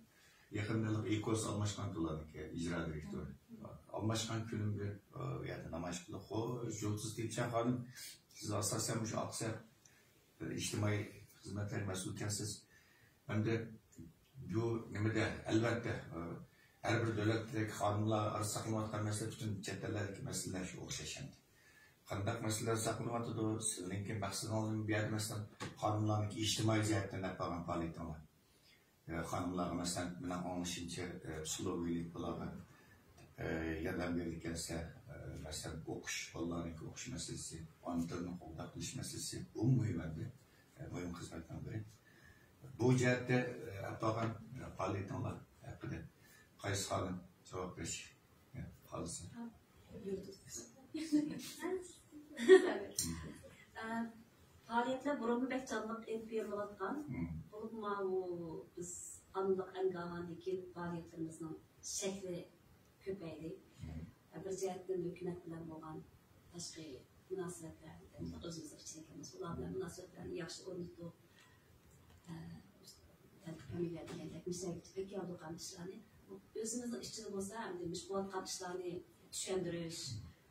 يېقىندا ئىكوس ئالماشقان ئۇلارنىڭكى ئىجرا دىرېكتورى. ئالماشقان كۈنۈم بىر، ئە، يەردە نامايىش قىلدۇق. خوش، يۇلتۇز تىنچجان خانىم، سىز ئاساسەن مۇشۇ ئاقسەپ ئىجتىمائىي خىزمەتلەرگە مەسئۇل ئىكەنسىز. ئەمدى بۇ نېمىدە، ئەلۋەتتە، ئە، ھەر بىر دۆلەتتىكى قانۇنلار ئارىسىدا ساقلىنىۋاتقان مەسىلە پۈتۈن چەت ئەللەردىكى مەسىلىلەر شۇ ئوخشاش ئەمدى. قانداق مەسىلىلەر ساقلىنىۋاتىدۇ، سىزنىڭكى مەقسىتىڭىز نېمە؟ بۇ يەردە، مەسىلەن، خانىملارنىڭكى ئىجتىمائىي جەھەتتىن ئېلىپ بارغان پائالىيىتىڭلار. ئە، خانىملارغا، مەسىلەن، مېنىڭ ئاڭلىشىمچە، ئە، پسىخولوگىيەلىك بۇلارغا، ئە، ياردەم بېرىدىكەنسە، ئە، مەسىلەن، ئوقۇش، بالىلارنىڭكى ئوقۇش مەسىلىسى، ئانا تىلنى قوغداپ قېلىش مەسىلىسى، بۇ مۇھىم ئەمدى. ئە، مۇھىم خىزمەتنىڭ بىرى. بۇ جەھەتتە، ئە، ئەپ بارغان، ئە، پائالىيىتىڭلار ھەققىدە قايسى خانىم جاۋاب بېرىشكە، ئە، خالىسا؟ ئە، پائالىيەتلەر بۇرۇنمۇ بەك جانلىق ئېلىپ بېرىلىۋاتقان. مم. بولۇپمۇ بىز ئانىلىق ئەمگە ئالغاندىن كېيىن پائالىيەتلىرىمىزنىڭ شەكلى كۆپەيدى. مم. بىر جەھەتتىن ھۆكۈمەت بىلەن بولغان تاشقى مۇناسىۋەتلەر، مم. ئۆزىمىزنىڭ ئىچىدىكى ئۇلار بىلەن مۇناسىۋەتلەرنى ياخشى ئورنىتىپ، ئە، تەنقىد دېگەندەك مۇشۇ يەرگىچە ئەكەلدۇق ھەم ئىشلارنى. ئۆزىمىزنىڭ ئىچىدە بولسا، ئەمدى مۇشۇ بولۇۋاتقان ئىشلارنى چۈشەندۈرۈش،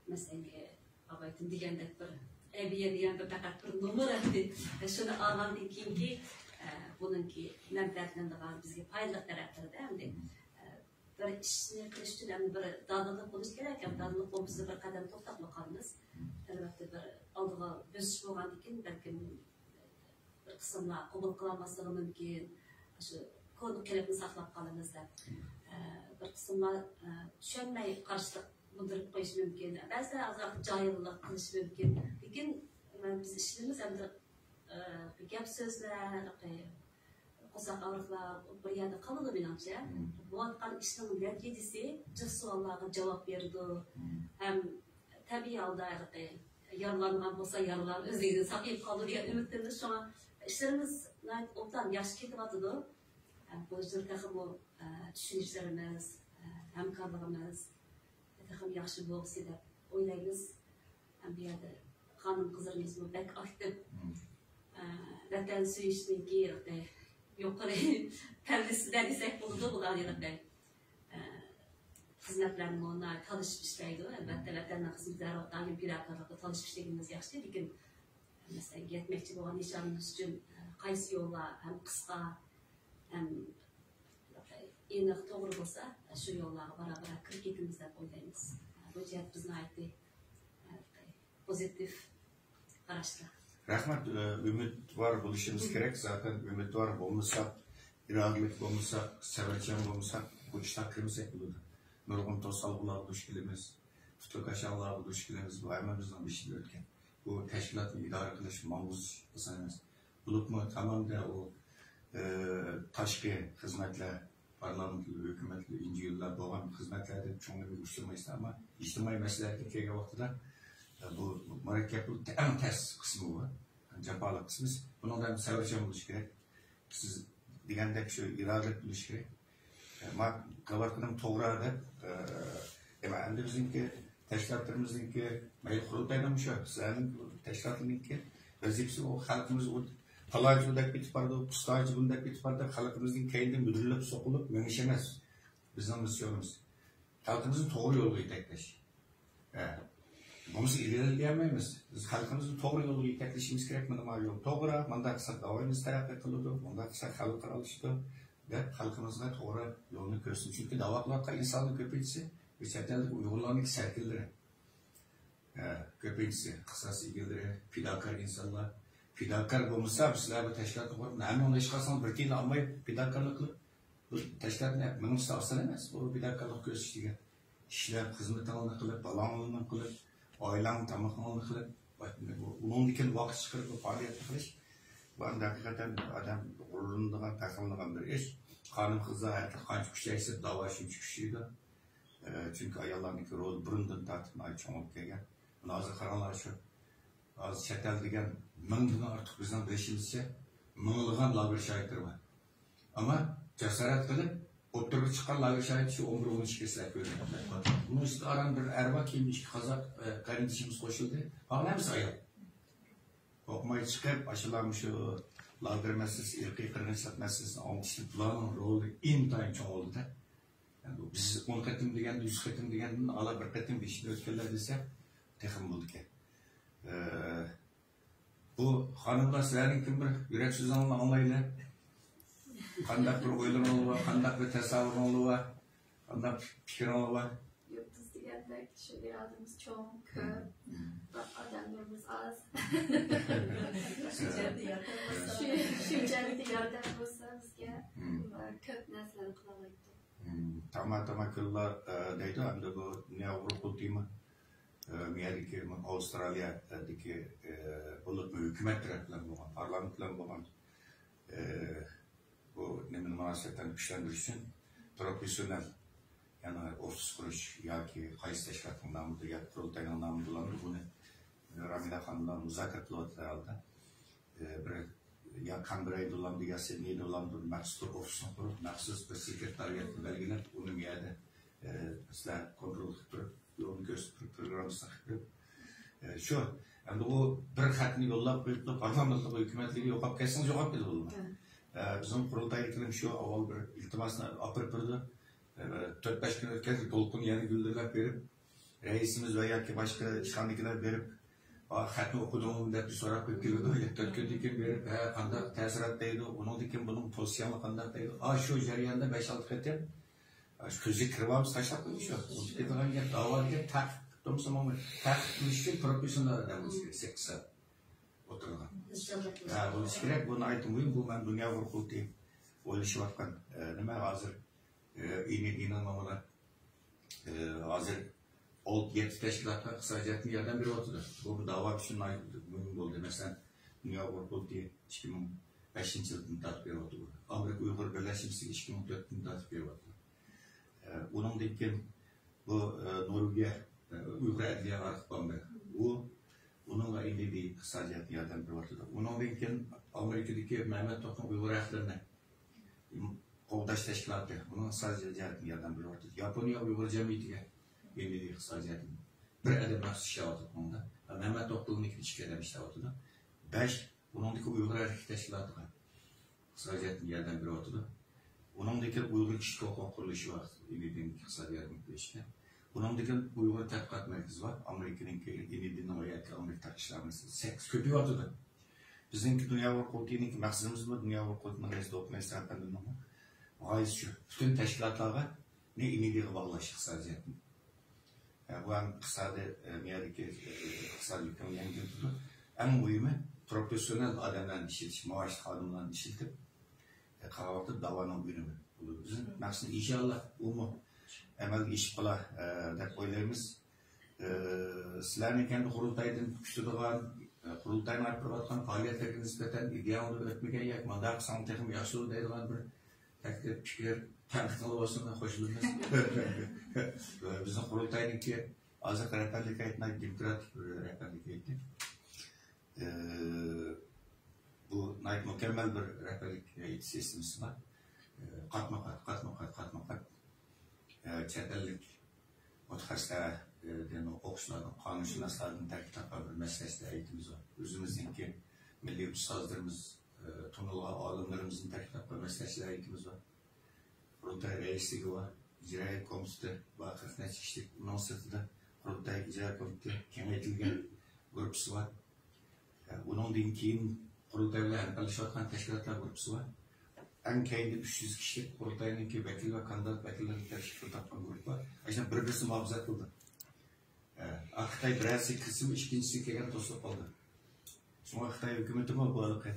مەسىلەن، ئابايتىن دېگەندەك بىر ئەبىيە دېگەن بىر پەقەت بىر نومۇر ئەمدى. شۇنى ئالغاندىن كېيىنكى، ئە، بۇنىڭكى مەنپەئەتلىنىدىغان، بىزگە پايدىلىق تەرەپلىرىدە ئەمدى، ئە، بىر ئىشنى قىلىش ئۈچۈن ئەمدى بىر دادىللىق بولۇش كېرەك. ئەمدى دادىللىق بولمىسا بىر قەدەم توختاپلا قالىمىز. ئەلۋەتتە بىر ئالدىغا بۆسۈش بولغاندىن كېيىن بەلكىم بىر قىسىملار قوبۇل قىلالماسلىقى مۇمكىن. شۇ كونا قېلىپنى ساقلاپ قالىمىز دەپ، ئە، بىر قىسىملار، ئە، چۈشەنمەي قارشىلىق بىلدۈرۈپ قويۇشى مۇمكىن. بەزىلەر ئازراق جاھىللىق قىلىشى مۇمكىن. لېكىن، مەن، بىز ئىشلىرىمىز ئەمدى، ئە، گەپ سۆزلەر، قورساق ئاغرىقلار بىر يەردە قالىدۇ، مېنىڭچە. مم. بولۇۋاتقان ئىشنىڭ نەتىجىسى جىق سوئاللارغا جاۋاب بېرىدۇ. مم. ھەم تەبىئىي ھالدا ھېلىقى يارىلانغان بولسا، يارىلار ئۆزلۈكىدىن ساقىيىپ قالىدۇ دېگەن ئۈمىدتىمىز. شۇڭا ئىشلىرىمىز ناھايىتى ئوبدان ياخشى كېتىۋاتىدۇ. بۇنىڭ ئۈچۈن تېخىمۇ، ئە، چۈشىنىشلىرىمىز، ئە، ھەمكارلىقىمىز تېخىمۇ ياخشى بولغۇسى دەپ ئويلايمىز. ھەم بۇ يەردە خانىم قىزلىرىمىزمۇ بەك ئاكتىپ، مم. ئە، ۋەتەن سۆيۈشنىڭكى يۇقىرى پەللىسىدە دېسەك بولىدۇ، بۇلار ھېلىقى. ئە، خىزمەتلەرنىمۇ ناھايىتى تالىشىپ ئىشلەيدۇ. ئەلۋەتتە، ۋەتەننىڭ خىزمىتى ھەر ۋاقىت دائىم پىداكارلىقتا تالىشىپ ئىشلىگىنىمىز ياخشى، لېكىن، مەسىلەن، يەتمەكچى بولغان نىشانىمىز ئۈچۈن، ئە، قايسى يوللار ھەم قىسقا، ھەم ئېنىق، توغرا بولسا، شۇ يوللارغا بارا-بارا كىرىپ كېتىمىز دەپ ئويلايمىز. بۇ جەھەت بىز ناھايىتى، ئە، پوزىتىپ قاراشتا. رەھمەت. ئە، ئۈمىدۋار بولۇشىمىز كېرەك. زاتەن ئۈمىدۋار بولمىساق، ئىرادىلىك بولمىساق، سەۋرچان بولمىساق، بۇ ئىشلارغا كىرمىسەك بولىدۇ. نۇرغۇن توسالغۇلارغا دۇچ كېلىمىز، تۈتۈك ئاشاڭلارغا دۇچ كېلىمىز. بۇ ھەممىمىزنىڭ بېشىدىن ئۆتكەن. بۇ تەشكىلاتنى ئىدارە قىلىش، ماڭغۇزۇش ئاسان ئەمەس. بولۇپمۇ تامامدا ئۇ، ئە، تاشقى خىزمەتلەر، پارلامېنتلار، ھۆكۈمەتلەر، ئېنجىئولار بولغان خىزمەتلەردە چوڭ نېمىگە ئۇچرىمايسىز، ئەمما ئىجتىمائىي مەسىلىلەرگە كەلگەن ۋاقتىدا، ئە، بۇ مۇرەككەپ بولۇپ ئەڭ تەس قىسمى بۇ. جاپالىق قىسمى. بۇنىڭدا ھەم سەۋرچان بولۇش كېرەك. سىز دېگەندەك شۇ ئىرادىلىك بولۇش كېرەك. ما قىلىۋاتقىنىم توغرا دەپ، ئە، ئەمدى بىزنىڭكى تەشكىلاتلىرىمىزنىڭكى، مەيلى قۇرۇلتاينىڭ شۇ، سىلەرنىڭ تەشكىلاتلىرىنىڭكى ۋەزىپىسى ئۇ خەلقىمىز ئۇ پالانچى بۇنداق كېتىپ بارىدۇ، پۇستانچى بۇنداق كېتىپ بارىدۇ، خەلقىمىزنىڭ كەينىدىن مۈدۈرلەپ سوقۇلۇپ مېڭىش ئەمەس. بىزنىڭ مىسسىيونىمىز خەلقىمىزنى توغرا يولغا يېتەكلەش. ھە. بولمىسا ئىلگىرىلىيەلمەيمىز. بىز خەلقىمىزنى توغرا يولغا يېتەكلىشىمىز كېرەك. مانا ما يول توغرا، مۇنداق قىلساق داۋايىمىز تەرەققىي قىلىدۇ، مۇنداق قىلساق خەلق ئارىلىشىدۇ دەپ خەلقىمىزغا توغرا يولنى كۆرسىتىش. چۈنكى داۋا قىلىۋاتقان ئىنساننىڭ كۆپىنچىسى بۇ چەت ئەلدىكى ئۇيغۇرلارنىڭ سەركىللىرى. ھە، كۆپىنچىسى ئىختىساس ئىگىلىرى، پىداكار ئىنسانلار. پىداكار بولمىسا، سىلەر بۇ تەشكىلاتنى قۇرۇپ، ھەممىڭلار ئىشقا ئالساڭلار، بىر تىيىن ئالماي پىداكارلىق قىلىپ، بۇ تەشكىلاتنى مېڭىشى ئاسان ئەمەس، بۇ پىداكارلىق كۆرسىتىش دېگەن. ئىشلەپ، خىزمىتىڭلارنى قىلىپ، بالاڭلارنى قىلىپ، ئائىلەڭنىڭ تامىقىڭلارنى قىلىپ، ئۇنىڭدىن كېيىن ۋاقىت چىقىرىپ بۇ پائالىيەتنى قىلىش، بۇ ئەمدى ھەقىقەتەن ئادەم غۇرۇرلىنىدىغان، پەخىرلىنىدىغان بىر ئىش. خانىم-قىزلار ھەرقانداق قانچە كۈچەيسە، داۋا شۇنچە كۈچىيىدۇ. ئە، چۈنكى ئاياللارنىڭكى رولى بۇرۇندىن تارتىپ ناھايىتى چوڭ بولۇپ كەلگەن. مانا ھازىر قاراڭلار، شۇ ھازىر چەت ئەل دېگەن مىڭدىن ئارتۇق، بىزنىڭ بىلىشىمىزچە مىڭلىغان لاگېر شاھىتلىرى بار. ئەمما جاسارەت قىلىپ ئوتتۇرىغا چىققان لاگېر شاھىتى شۇ ئون بىر، ئون ئىككى سىلەر كۆرگەن. ئۇنىڭ ئۈستىدە ئاران بىر ئەر بار، كېيىن ئىككى قازاق، ئە، قېرىندىشىمىز قوشۇلدى. قالغان ھەممىسى ئايال. قورقماي چىقىپ، ئاشۇلار مۇشۇ لاگېر مەسىلىسى، ئىرقىي قىرغىنچىلىق مەسىلىسىنى ئاڭلىتىشتا بۇلارنىڭ رولى ئىنتايىن چوڭ بولدى-دە. بىز ئون قېتىم دېگەندە، يۈز قېتىم دېگەندىن ئالا بىر قېتىم بېشىدىن ئۆتكەنلەر دېسە، تېخىمۇ بولىدىكەن. ئە، بۇ خانىملار، سىلەرنىڭكى بىر يۈرەك سۆزۈڭلارنى ئاڭلايلى. قانداق بىر ئويلىرىڭلار بار، قانداق بىر تەسەۋۋۇرۇڭلار بار، قانداق پىكرىڭلار بار؟ يۇلتۇز دېگەندەك شۇ ئىرادىمىز چوڭ، كۆپ، بىراق ئادەملىرىمىز ئاز. شۇ جەھەتتە ياردەم بولسا، شۇ، شۇ جەھەتتە ياردەم بولسا بىزگە، كۆپ نەرسىلەرنى قىلالايتتۇق. تاما تاما كۈنلەر دەيدۇ، ئەمدى بۇ دۇنيا ئۇيغۇر قۇرۇلتىيىمۇ، ئە، مۇ يەردىكى، ئاۋسترالىيەدىكى، ئە، بولۇپمۇ ھۆكۈمەت تەرەپ بىلەن بولغان، پارلامېنت بىلەن بولغان، ئە، بۇ نېمىنى مۇناسىۋەتلەرنى كۈچلەندۈرۈش ئۈچۈن پروفېسسىونال، يەنى ئوفىس قۇرۇش ياكى قايسى تەشكىلاتنىڭ نامىدا ياكى قۇرۇلتاينىڭ نامىدا بولامدۇ، بۇنى رامىلە خانىم بىلەن مۇزاكىرە قىلىۋاتىدۇ ھالدا. ئە، بىر يا كانبېررادا بولامدۇ، يا سىدنېيدا بولامدۇ، مەخسۇس بىر ئوفىسنى قۇرۇپ، مەخسۇس بىر سېكرېتارىياتنى بەلگىلەپ، ئۇنى مۇ يەردە، ئە، سىلەر كونترول قىلىپ تۇرۇپ، يولنى كۆرسىتىپ تۇرۇپ، پروگراممىسىنى قىلىپ تۇرۇپ، ئە، شۇ. ئەمدى ئۇ بىر خەتنى يوللاپ قويۇپلا، پارلامېنتلىق ھۆكۈمەتلىكى يوقاپ كەتسىڭىز، يوقاپ كېتىدۇ ئۇلار. ئە، بىزنىڭ قۇرۇلتايدىكىلەر شۇ ئاۋۋال بىر ئىلتىماسنى ئاپىرىپ بېرىدۇ. ئە، تۆت-بەش كۈن ئۆتكەندە دولقۇن يەنە گۈلدۈرلەپ بېرىپ، رەئىسىمىز ۋە ياكى باشقا ئىشخانىدىكىلەر بېرىپ، «ئا، خەتنى ئوقۇدۇڭمۇ؟» دەپ بىر سوراپ كېلىدۇ. تۆت كۈندىن كېيىن بېرىپ، «ھە، قانداق تەسىرات؟» دەيدۇ. ئۇنىڭدىن كېيىن، «بۇنىڭ پوزىتسىيەڭلار قانداق؟» دەيدۇ. ئا، شۇ جەرياندا بەش-ئالتە قېتىم، ئا، شۇ كۆزگە كىرىۋالمىسا تاشلاپ قويدى شۇ. بولۇپ كېتىدىغان گەپ، داۋا دېگەن تەھقىق، تۇرمىسا، تەھقىق قىلىش ئۈچۈن پروفېسسىيونال ئادەم بولۇشى كېرەك، سەككىز سائەت ئولتۇرىدىغان. ھە، بولۇشى كېرەك، بۇ ناھايىتى مۇھىم، بۇ مەن دۇنيا ئۇيغۇر قۇرۇلتىيى ئويلىشىۋاتقان، ئە، نېمە ھازىر، ئە، ئىنىدىنىڭ مانا ئە، ھازىر ئالتە يەتتە تەشكىلاتقا ئىقتىسادىي جەھەتتىن ياردەم بېرىۋاتىدۇ. بۇ داۋا ئۈچۈن ناھايىتى مۇھىم بولدى. مەسىلەن، دۇنيا ئۇيغۇر قۇرۇلتىيى ئىككى مىڭ بەشىنچى يىلدىن تارتىپ بېرىۋاتىدۇ. ئامېرىكا ئۇيغۇر بىرلەشمىسىگە ئىككى مىڭ تۆتتىن تارتىپ بېرىۋاتىدۇ. ئە، ئۇنىڭدىن كېيىن بۇ، ئە، نورۋېگىيە، ئە، ئۇيغۇر ئەدلىيە ئارخىپى بار. ئۇ، ئۇنىڭغا ئىنىدى ئىقتىسادىي جەھەتتىن ياردەم بېرىۋاتىدۇ. ئۇنىڭدىن كېيىن ئامېرىكىدىكى مەمەت توختىنىڭ ئۇيغۇر ھەقلىرىنى قوغداش تەشكىلاتى، ئۇنىڭ ئىقتىسادىي جەھەتتىن ياردەم بېرىۋاتىدۇ. ياپونىيە ئۇيغۇر جەمئىيىتىگە ئىنىدى ئىقتىسادىي جەھەتتىن. بىر ئادەم مەخسۇس ئىشلەۋاتىدۇ ئۇنىڭدا. مەمەت توختىلىنىڭكىدە ئىككى ئادەم ئىشلەۋاتىدۇ. بەش، ئۇنىڭدىكى ئۇيغۇر ھەرىكىتى تەشكىلاتىغا ئىقتىسادىي جەھەتتىن ياردەم بېرىۋاتىدۇ. ئۇنىڭدىكى ئۇيغۇر كىشىلىك ھوقۇق قۇرۇلۇشى بار، ئىنىدىنىڭ ئىقتىسادىي ياردەم بېرىشكە. ئۇنىڭدىكى ئۇيغۇر تەتقىقات مەركىزى بار، ئامېرىكىنىڭكى، ئىنىدىنىڭ ۋە ياكى ئامېرىكا تەتقىقات ئىشلار مەركىزى. سەككىز، كۆپىيىۋاتىدۇ. بىزنىڭكى دۇنيا ئۇيغۇر قۇرۇلتىيىنىڭكى مەقسىتىمىزمۇ، دۇنيا ئۇيغۇر قۇرۇلتىيىنىڭ رەئىسى دوكتور مەيسەم ئەپەندىمنىڭمۇ غايىسى شۇ، پۈتۈن تەشكىلاتلارغا نى ئىنىدىغا باغلاش ئىقتىسادىيەتنى. ئە، بۇ ھەم ئىقتىسادىي، ئە، مۇ يەردىكى، ئە، ئىقتىسادىي يۈكنى يەڭگىللىتىدۇ. ئەڭ مۇھىمى، پروفېسسىيونال ئادەملەرنى ئىشلىتىش، مائاشلىق خادىملارنى ئىشلىتىپ، ئە، قالغان ۋاقىتتا داۋانىڭ ئۈنۈمى بولىدۇ. بىزنىڭ مەقسىتىمىز، ئىنشاللا، ئۇمۇ ئەمەلگە ئېشىپ قالار، ئە، دەپ ئويلايمىز. ئى، سىلەرنىڭ كەنتتە قۇرۇلتايدىن كۈتىدىغان، ئى، قۇرۇلتاينىڭ ئېلىپ بېرىۋاتقان پائالىيەتلىرىگە نىسبەتەن ئىدىيەڭلار ئۆتمىگەن ياكى مۇنداق قىلساڭ تېخىمۇ ياخشى بولىدۇ دەيدىغان بىر تەكلىپ، پىكىر، تەنقىدىڭلار بولسا مەن قوشۇلىمەن. بىزنىڭ قۇرۇلتاينىڭكى ھازىرقى رەھبەرلىكى ناھايىتى دېموكراتىك بىر رەھبەرلىك ھەيئىتى. ئى، بۇ ناھايىتى مۇكەممەل بىر رەھبەرلىك ھەيئىتى سىستېمىسى بار. ئى، قاتمۇ قات، قاتمۇ قات، قاتمۇ قات، ئى، چەت ئەللىك مۇتەخەسسىسلەردىن، ئوقۇغۇچىلاردىن، قانۇنشۇناسلاردىن تەركىب تاپقان بىر مەسلىھەتچىلەر ھەيئىتىمىز بار. ئۆزىمىزنىڭكى مىللىي ئۇستازلىرىمىز، ئى، تونۇلغان ئالىملىرىمىزدىن تەركىب تاپقان مەسلىھەتچىلەر ھەيئىتىمىز بار. قۇرۇلتاي رەئىسلىكى بار، ئىجرائىيە كومىتېتى بار، قىرىق نەچچە كىشىلىك. ئۇنىڭ سىرتىدا قۇرۇلتاي ئىجرا كومىتېتى كېڭەيتىلگەن گۇرۇپپىسى بار. ئۇنىڭدىن كېيىن قۇرۇلتاي بىلەن ھەمكارلىشىۋاتقان تەشكىلاتلار گۇرۇپپىسى بار. ئەڭ كەينىدە ئۈچ يۈز كىشىلىك قۇرۇلتاينىڭكى ۋەكىل ۋە كاندىدات ۋەكىللىرىدىن تەشكىل تاپقان گۇرۇپپا. ئاشۇنداق بىر-بىرسىنى مۇھاپىزەت قىلدى. ئە، خىتاي بىرەرسى كىرسىمۇ، ئىككىنچىسى كەلگەن توسۇلۇپ قالدى. شۇڭا خىتاي ھۆكۈمىتىمۇ بۇ ھېلىقى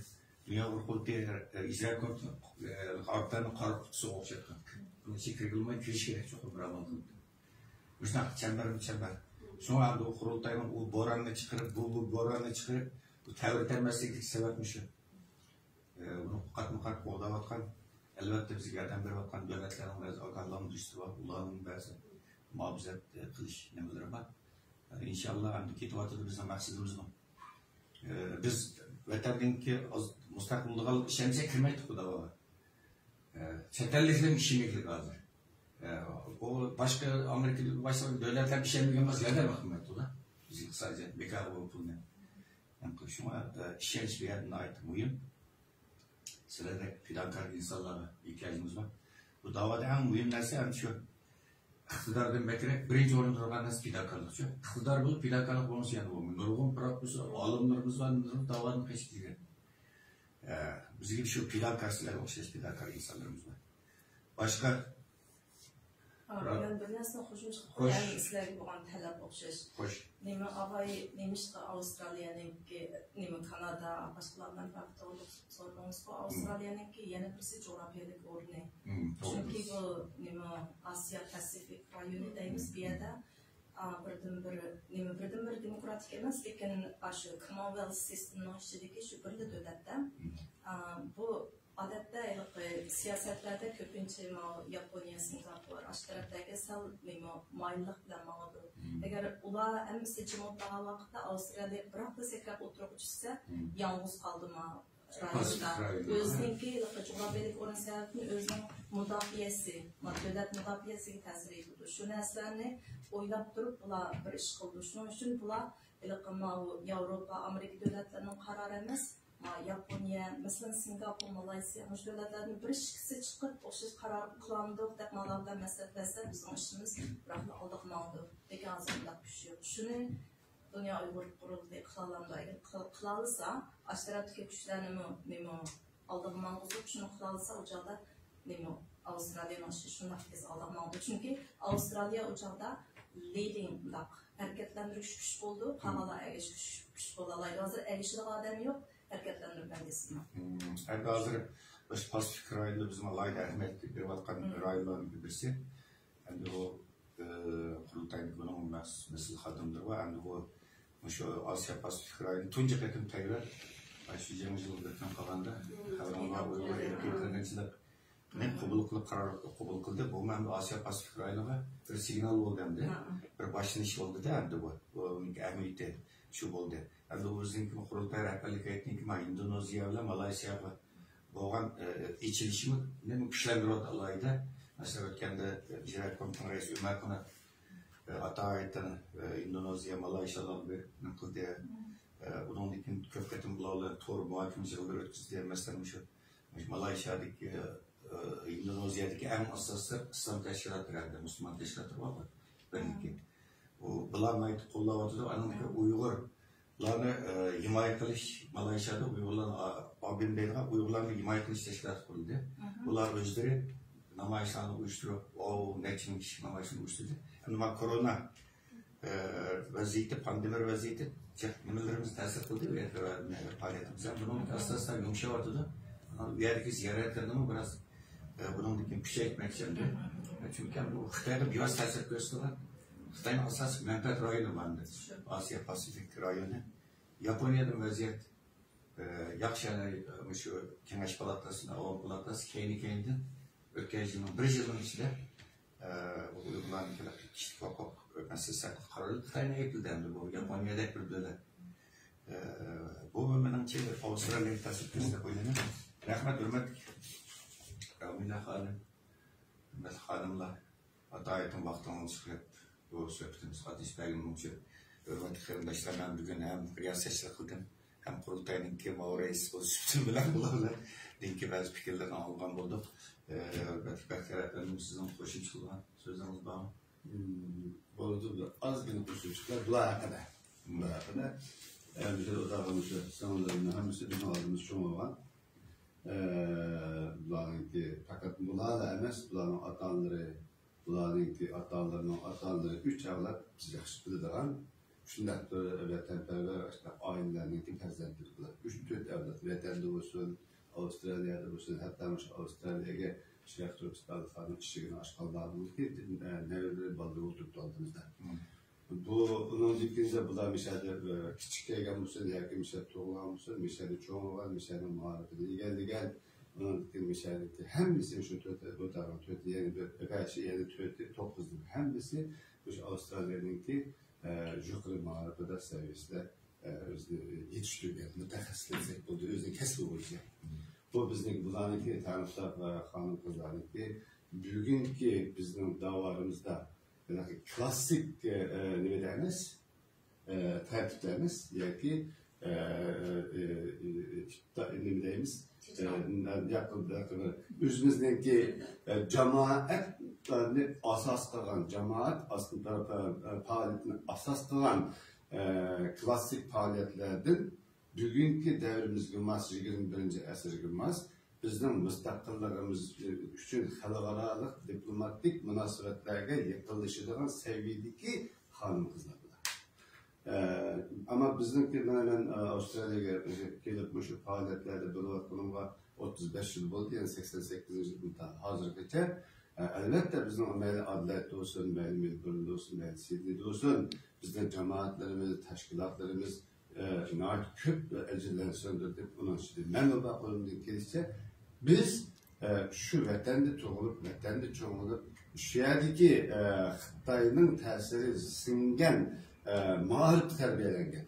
دۇنيا ئۇيغۇر قۇرۇلتىيى، ئە، ئىجرا كومىتېتىنىڭ، ئە، ئارقىدىن قارا قۇتىسىغا ئوخشاتقان. بۇنىڭ ئىچىگە كىرگىلى بولماي، كىرىش كېرەك چوقۇم بىر ئامال قىلىپ. مۇشۇنداق چەمبەرمۇ چەمبەر. شۇڭا ئەمدى ئۇ قۇرۇلتاينىڭ ئۇ بوراننى چىقىرىپ، بۇ، بۇ بوراننى چىقىرىپ، بۇ تەۋرىتەلمەسلىكىدىكى سەۋەب مۇشۇ. ئە، بۇنى قاتمۇ قات قوغداۋاتقان، ئەلۋەتتە بىزگە ياردەم بېرىۋاتقان دۆلەتلەرنىڭ بەزى ئاگاھلاندۇرۇشلىرى بار، ئۇلارنىڭ بەزى مۇھاپىزەت، ئە، قىلىش نېمىلىرى بار. ئە، ئىنشاللا ئەمدى كېتىۋاتىدۇ بىزنىڭ مەقسىتىمىزمۇ. ئە، بىز ۋەتەندىكى ئاز-، مۇستەقىل بولىدىغان ئىشەنسەك كىرمەيتتۇق بۇ داۋاغا. ئە، چەت ئەللىكلەرمۇ ئىشەنمىگۈلۈك ھازىر. ئە، ئۇ باشقا ئامېرىكا، باشقا دۆلەتلەر ئىشەنمىگەن بولسا ياردەم قىلمايتتۇ-دە. بىزگە ئىقتىسادىي جەھەتتىن بىكار بۇ پۇلنى. شۇڭا، ئە، ئىشەنچ بۇ يەردە ناھايىتى مۇھىم. سىلەردەك پىداكار ئىنسانلارغا ئېھتىياجىمىز بار. بۇ داۋادا ئەڭ مۇھىم نەرسە ئەمدى شۇ. ئىقتىداردىن بەكرەك بىرىنچى ئورۇندا تۇرغان نەرسە پىداكارلىقچۇ. ئىقتىدار بولۇپ پىداكارلىق بولمىسا يەنە بولمايدۇ. نۇرغۇن پروفېسسور، ئالىملىرىمىز بار، نۇرغۇن داۋادىن قېچىپ كەلگەن. ئە، بىزگە شۇ پىداكار، سىلەرگە ئوخشاش پىداكار ئىنسانلىرىمىز بار. باشقا؟ ھا، مەن بىر نەرسىنى قوشۇمچە قىلىپ قوياي، سىلەرگە بولغان تەلەپ ئوخشاش. خوش. نېمە، ئاۋاي، نېمىشقا ئاۋسترالىيەنىڭكى، نېمە، كانادا، باشقىلار بىلەن پەرقى توغرىلىق سورىدىڭىزغۇ؟ ئاۋسترالىيەنىڭكى يەنە بىرسى جۇغراپىيەلىك ئورنى. مم، توغرا. چۈنكى بۇ، نېمە، ئاسىيا پاسىفىك رايونى دەيمىز، بۇ يەردە، ئا، بىردىنبىر، نېمە، بىردىنبىر دېموكراتىك ئەمەس، لېكىن ئاشۇ كوممونۋېلت سىستېمىنىڭ ئىچىدىكى شۇ بىرلا دۆلەتتە. مم. ئا، بۇ ئادەتتە ھېلىقى سىياسەتلەردە كۆپىنچە ماۋۇ ياپونىيە، سىنگاپور، ئاشۇ تەرەپلەرگە سەل نېمە مايىللىق بىلەن ماڭىدۇ. مم. ئەگەر ئۇلار ھەممىسى جىم ئولتۇرغان ۋاقىتتا ئاۋسترالىيە بىراقلا سەكرەپ ئولتۇرغۇچە چۈشسە، مم، يالغۇز قالدىمۇ رايوندا. پاسىفىك رايوندا. ئۆزىنىڭكى ھېلىقى جۇغراپىيەلىك ئورۇن سەۋەبىدىن ئۆزىنىڭ مۇداپىئەسى، ما-، دۆلەت مۇداپىئەسىگە تەسىر يېتىدۇ. شۇ نەرسىلەرنى ئويلاپ تۇرۇپ بۇلار بىر ئىش قىلىدۇ. شۇنىڭ ئۈچۈن بۇلار ھېلىقى ماۋۇ ياۋروپا، ئامېرىكا دۆلەتلىرىنىڭ قارارى ئەمەس، ما، ياپونىيە، مەسىلەن، سىنگاپور، مالايسىيا، مۇشۇ دۆلەتلەردىن بىر ئىككىسى چىقىپ، ئوخشاش قارار قىلالمىدۇق دەپ، ماۋۇلار بىلەن مەسلىھەتلەشسە، بىزنىڭ ئىشىمىز بىراقلا ئالدىغا ماڭىدۇ. لېكىن ھازىر ئۇنداق كۈچ يوق. شۇنى دۇنيا ئۇيغۇر قۇرۇلتىيى قىلالامدۇ؟ ئەگەر قىل-، قىلالىسا، ئاشۇ تەرەپتىكى كۈچلەرنىمۇ، نېمە، ئالدىغا ماڭغۇزۇپ، شۇنى قىلالىسا، ئۇ چاغدا، نېمە، ئاۋسترالىيەنىڭ ئىشى شۇنداق تېز ئالدىغا ماڭىدۇ. چۈنكى ئاۋسترالىيە ئۇ چاغدا لىدىڭ، مۇنداق، ھەرىكەتلەندۈرگۈچ كۈچ بولىدۇ، قالغانلار ئەگىشكۈچ كۈچ بولالايدۇ. ھازىر ئەگىشىدىغان ئادەم يوق، ھەرىكەتلەندۈرگەن دېسىمۇ. مم. ئەمدى ھازىر مۇشۇ پاسىفىك رايونىدا بىزمۇ ئالاھىدە ئەھمىيەت بېرىۋاتقان رايونلارنىڭ بىرسى. ئەمدى بۇ، ئى، قۇرۇلتاينىڭ بۇنىڭ مەس-، مەسئۇل خادىملىرى بار. ئەمدى بۇ مۇشۇ ئاسىيا پاسىفىك رايونى تۇنجى قېتىم تەيۋەن، شى جىنپىڭ بىر كۈن قالغاندا، خەۋىرىڭلار ئۇيغۇر ئىرقىي قىرغىنچىلىقىنى قوبۇل قىلىپ قارار قوبۇل قىلدى. بۇ مەن ئاسىيا پاسىفىك رايونىغا بىر سىگنال بولدى ئەمدى. بىر باشلىنىش بولدى-دە ئەمدى بۇ. بۇنىڭ ئەھمىيىتى شۇ بولدى. ئەمدى بۇ بىزنىڭكى قۇرۇلتاي رەھبەرلىكى ئېيتتىكى، ما، ئىندونېزىيە بىلەن مالايسىيەگە بولغان، ئە، ئېچىلىشىنى كۈچلەندۈرۈۋاتىدۇ ئالاھىدە. مەسىلەن، ئۆتكەندە، ئە، ئىجرا كومىتېتىنىڭ رەئىسى ئۆمەر قانات، ئە، ئاتايىتىن، ئە، ئىندونېزىيە، مالايسىيالارغا بىر نېمە قىلدى. ئە، ئۇنىڭدىن كېيىن كۆپ قېتىم بۇلار بىلەن تور مۇھاكىمە يىغىنلىرى ئۆتكۈزدى. مەسىلەن، مۇشۇ، مۇشۇ مالايسىيادىكى، ئە، ئىندونېزىيەدىكى ئەڭ ئاساسلىق ئىسلام تەشكىلاتلىرى ھەمدە مۇسۇلمان تەشكىلاتلىرى بارغۇ، بىرلىكى. ئۇ، بۇلار ناھايىتى قوللاۋاتىدۇ. ئانىڭدىن كېيىن ئۇيغۇر ئۇلارنى، ئە، ھىمايە قىلىش، مالايسىيادا ئۇيغۇرلارنى، ئا، ئابىن دەيدىغان ئۇيغۇرلارنى ھىمايە قىلىش تەشكىلاتى قۇرۇلدى. ئۇلار ئۆزلىرى نامايىشلارنى ئۇيۇشتۇرۇپ، ئاۋۇ نەچچە مىڭ كىشى نامايىشنى ئۇيۇشتۇردى. ئەمدى مانا كورونا، ئە، ۋەزىيىتى، پاندېمىيە ۋەزىيىتى جىق نېمىلىرىمىز تەسىر قىلدى، ئۇ يەردە پائالىيىتىمىز. ئەمدى بۇنىڭ ئاساستا يۇمشاۋاتىدۇ. ئۇ يەردىكى زىيارەتلەرنىمۇ بىراز ئە، بۇنىڭدىن كېيىن كۈچەيتمەكچى ئەمدى. چۈنكى ئەمدى ئۇ خىتايغا بىۋاسىتە تەسىر كۆرسىتىدىغان، خىتاينىڭ ئاساسلىق مەنپەئەت رايونى بار ئەمدى. ئاسىيا پاسىفىك رايونى. ياپونىيەدىمۇ ۋەزىيەت، ئە، ياخشى، يەنى، ئە، مۇشۇ كېڭەش پالاتاسى، ئاۋام پالاتاسى كەينى-كەينىدىن ئۆتكەن يىلنىڭ بىر يىلنىڭ ئىچىدە، ئە، بۇ ئۇيغۇرلارنىڭكى كىشىلىك ھوقۇق مەسىلىسى ھەققىدە قارار ئېلىپ، خىتاينى ئەيىبلىدى ئەمدى بۇ ياپونىيەدەك بىر دۆلەت. ئە، بۇ مېنىڭچە ئاۋسترالىيەگە تەسىر كۆرسىتىدۇ دەپ ئويلايمەن. رەھمەت، ھۆرمەتلىك رامىنە خانىم، ھۆرمەتلىك خانىملار، ئاتايىتىم ۋاقتىڭلارنى چىقىرىپ، بۇ سۆھبىتىمىزگە قاتنىشىپ بەرگىنىڭ ئۈچۈن. ھۆرمەتلىك قېرىنداشلار، مەن بۈگۈن ھەم رىياسەتچىلىك قىلدىم، ھەم قۇرۇلتاينىڭكى ماۋۇ رەئىسى بولۇش سۈپىتىم بىلەن بۇلار بىلەن دىنكى بەزى پىكىرلەرنى ئاڭلىغان بولدۇق. ئە، ھۆرمەتلىك بەختىيار ئەپەندىم، سىزنىڭ قوشۇمچە قىلغان سۆزلىرىڭىز بارمۇ؟ مم، بولىدۇ، بىر ئازغىنا قوشۇمچە قىلاي بۇلار ھەققىدە. بۇلار ھەققىدە. ئە، مۇشۇ ئوتاقلىرىمىز، سىڭىللىرىمنىڭ ھەممىسى بىزنىڭ ئالدىمىزدا چوڭ بولغان. ئە، بۇلارنىڭكى پەقەت بۇلارلا ئەمەس، بۇلارنىڭ ئاتا-ئانىلىرى، بۇلارنىڭكى ئاتا-ئانىلىرىنىڭ ئاتا-ئانىلىرى ئۈچ ئەۋلاد بىز ياخشى بىلىدىغان، شۇنداق بىر ۋەتەنپەرۋەر ئاشۇنداق ئائىلىلەرنىڭكى پەرزەنتلىرى بۇلار. ئۈچ، تۆت ئەۋلاد ۋەتەندە بولسۇن، ئاۋسترالىيەدە بولسۇن، ھەتتا مۇشۇ ئاۋسترالىيەگە شەرقىي تۈركىستانلىقلارنىڭ ئىشىكىنى ئاچقانلاردىن كېيىن، ئە، نەۋرىلىرى، بالىلىرى ئولتۇرۇپتۇ ئالدىمىزدا. بۇ، ئۇنىڭدىن كېيىن بۇلار مىسالدا، ئە، كىچىك كەلگەن بولسۇن ياكى مىسال تۇغۇلغان بولسۇن، مىسالدا چوڭ بولغان، مىسالنىڭ مائارىپىنى ئىگىلىگەن، ئۇنىڭدىن كېيىن مىسالدىكى ھەممىسى شۇ تۆت، بۇ تاغنىڭ تۆتى، يەنە بىر، بەشى، يەنە تۆتى، توققۇزدىن ھەممىسى مۇشۇ ئاۋسترالىيەنىڭكى، ئە، يۇقىرى مائارىپىدا سەۋىيەسىدە، ئە، ئۆزىنى يېتىشتۈرگەن مۇتەخەسسىس دېسەك بولىدۇ، ئۆزىنىڭ كەسپى بويىچە. بۇ بىزنىڭ بۇلارنىڭكى تەڭتۇشلار ۋە خانىم-قىزلارنىڭكى بۈگۈنكى بىزنىڭ داۋالىرىمىزدا ھېلىقى كلاسسىك، ئە، نېمىدە ئەمەس، ئە، تەرتىپتە ئەمەس ياكى، ئە، ئە، ئە، نېمە دەيمىز؟ ئە، ياقى، ياقى بىر ئۆزىمىزنىڭكى، ئە، جامائەت ئاساس قىلغان، جامائەت ئاس-، پائالىيىتىنى ئاساس قىلغان، ئە، كلاسسىك پائالىيەتلەردىن بۈگۈنكى دەۋرىمىزگە ماس، يىگىرمە بىرىنچى ئەسىرگە ماس، بىزنىڭ مۇستەقىللىقىمىز ئۈچۈن خەلقئارالىق دىپلوماتىك مۇناسىۋەتلەرگە يېقىنلىشىدىغان سەۋىيەدىكى خانىم-قىزلار بۇلار. ئە، ئەمما بىزنىڭكى، مانا مەن، ئە، ئاۋسترالىيەگە كېلىپ مۇشۇ پائالىيەتلەردە بولۇۋاتقىنىمغا ئوتتۇز بەش يىل بولدى، يەنى سەكسەن سەككىزىنچى يىلدىن تا ھازىرغىچە. ئە، ئەلۋەتتە، بىزنىڭ مەيلى ئادېلايدتا بولسۇن، مەيلى مېلبورندا بولسۇن، مەيلى سىدنېيدا بولسۇن، بىزنىڭ جامائەتلىرىمىز، تەشكىلاتلىرىمىز، ئە، ناھايىتى كۆپ ئەجىرلەرنى سىڭدۈردى. ئۇنىڭ ئىچىدە مەنمۇ بار، قولۇمدىن كېلىشىچە. بىز، ئە، شۇ ۋەتەندە تۇغۇلۇپ، ۋەتەندە چوڭ بولۇپ، شۇ يەردىكى، ئە، خىتاينىڭ تەسىرى سىڭگەن، ئە، مائارىپتا تەربىيەلەنگەن.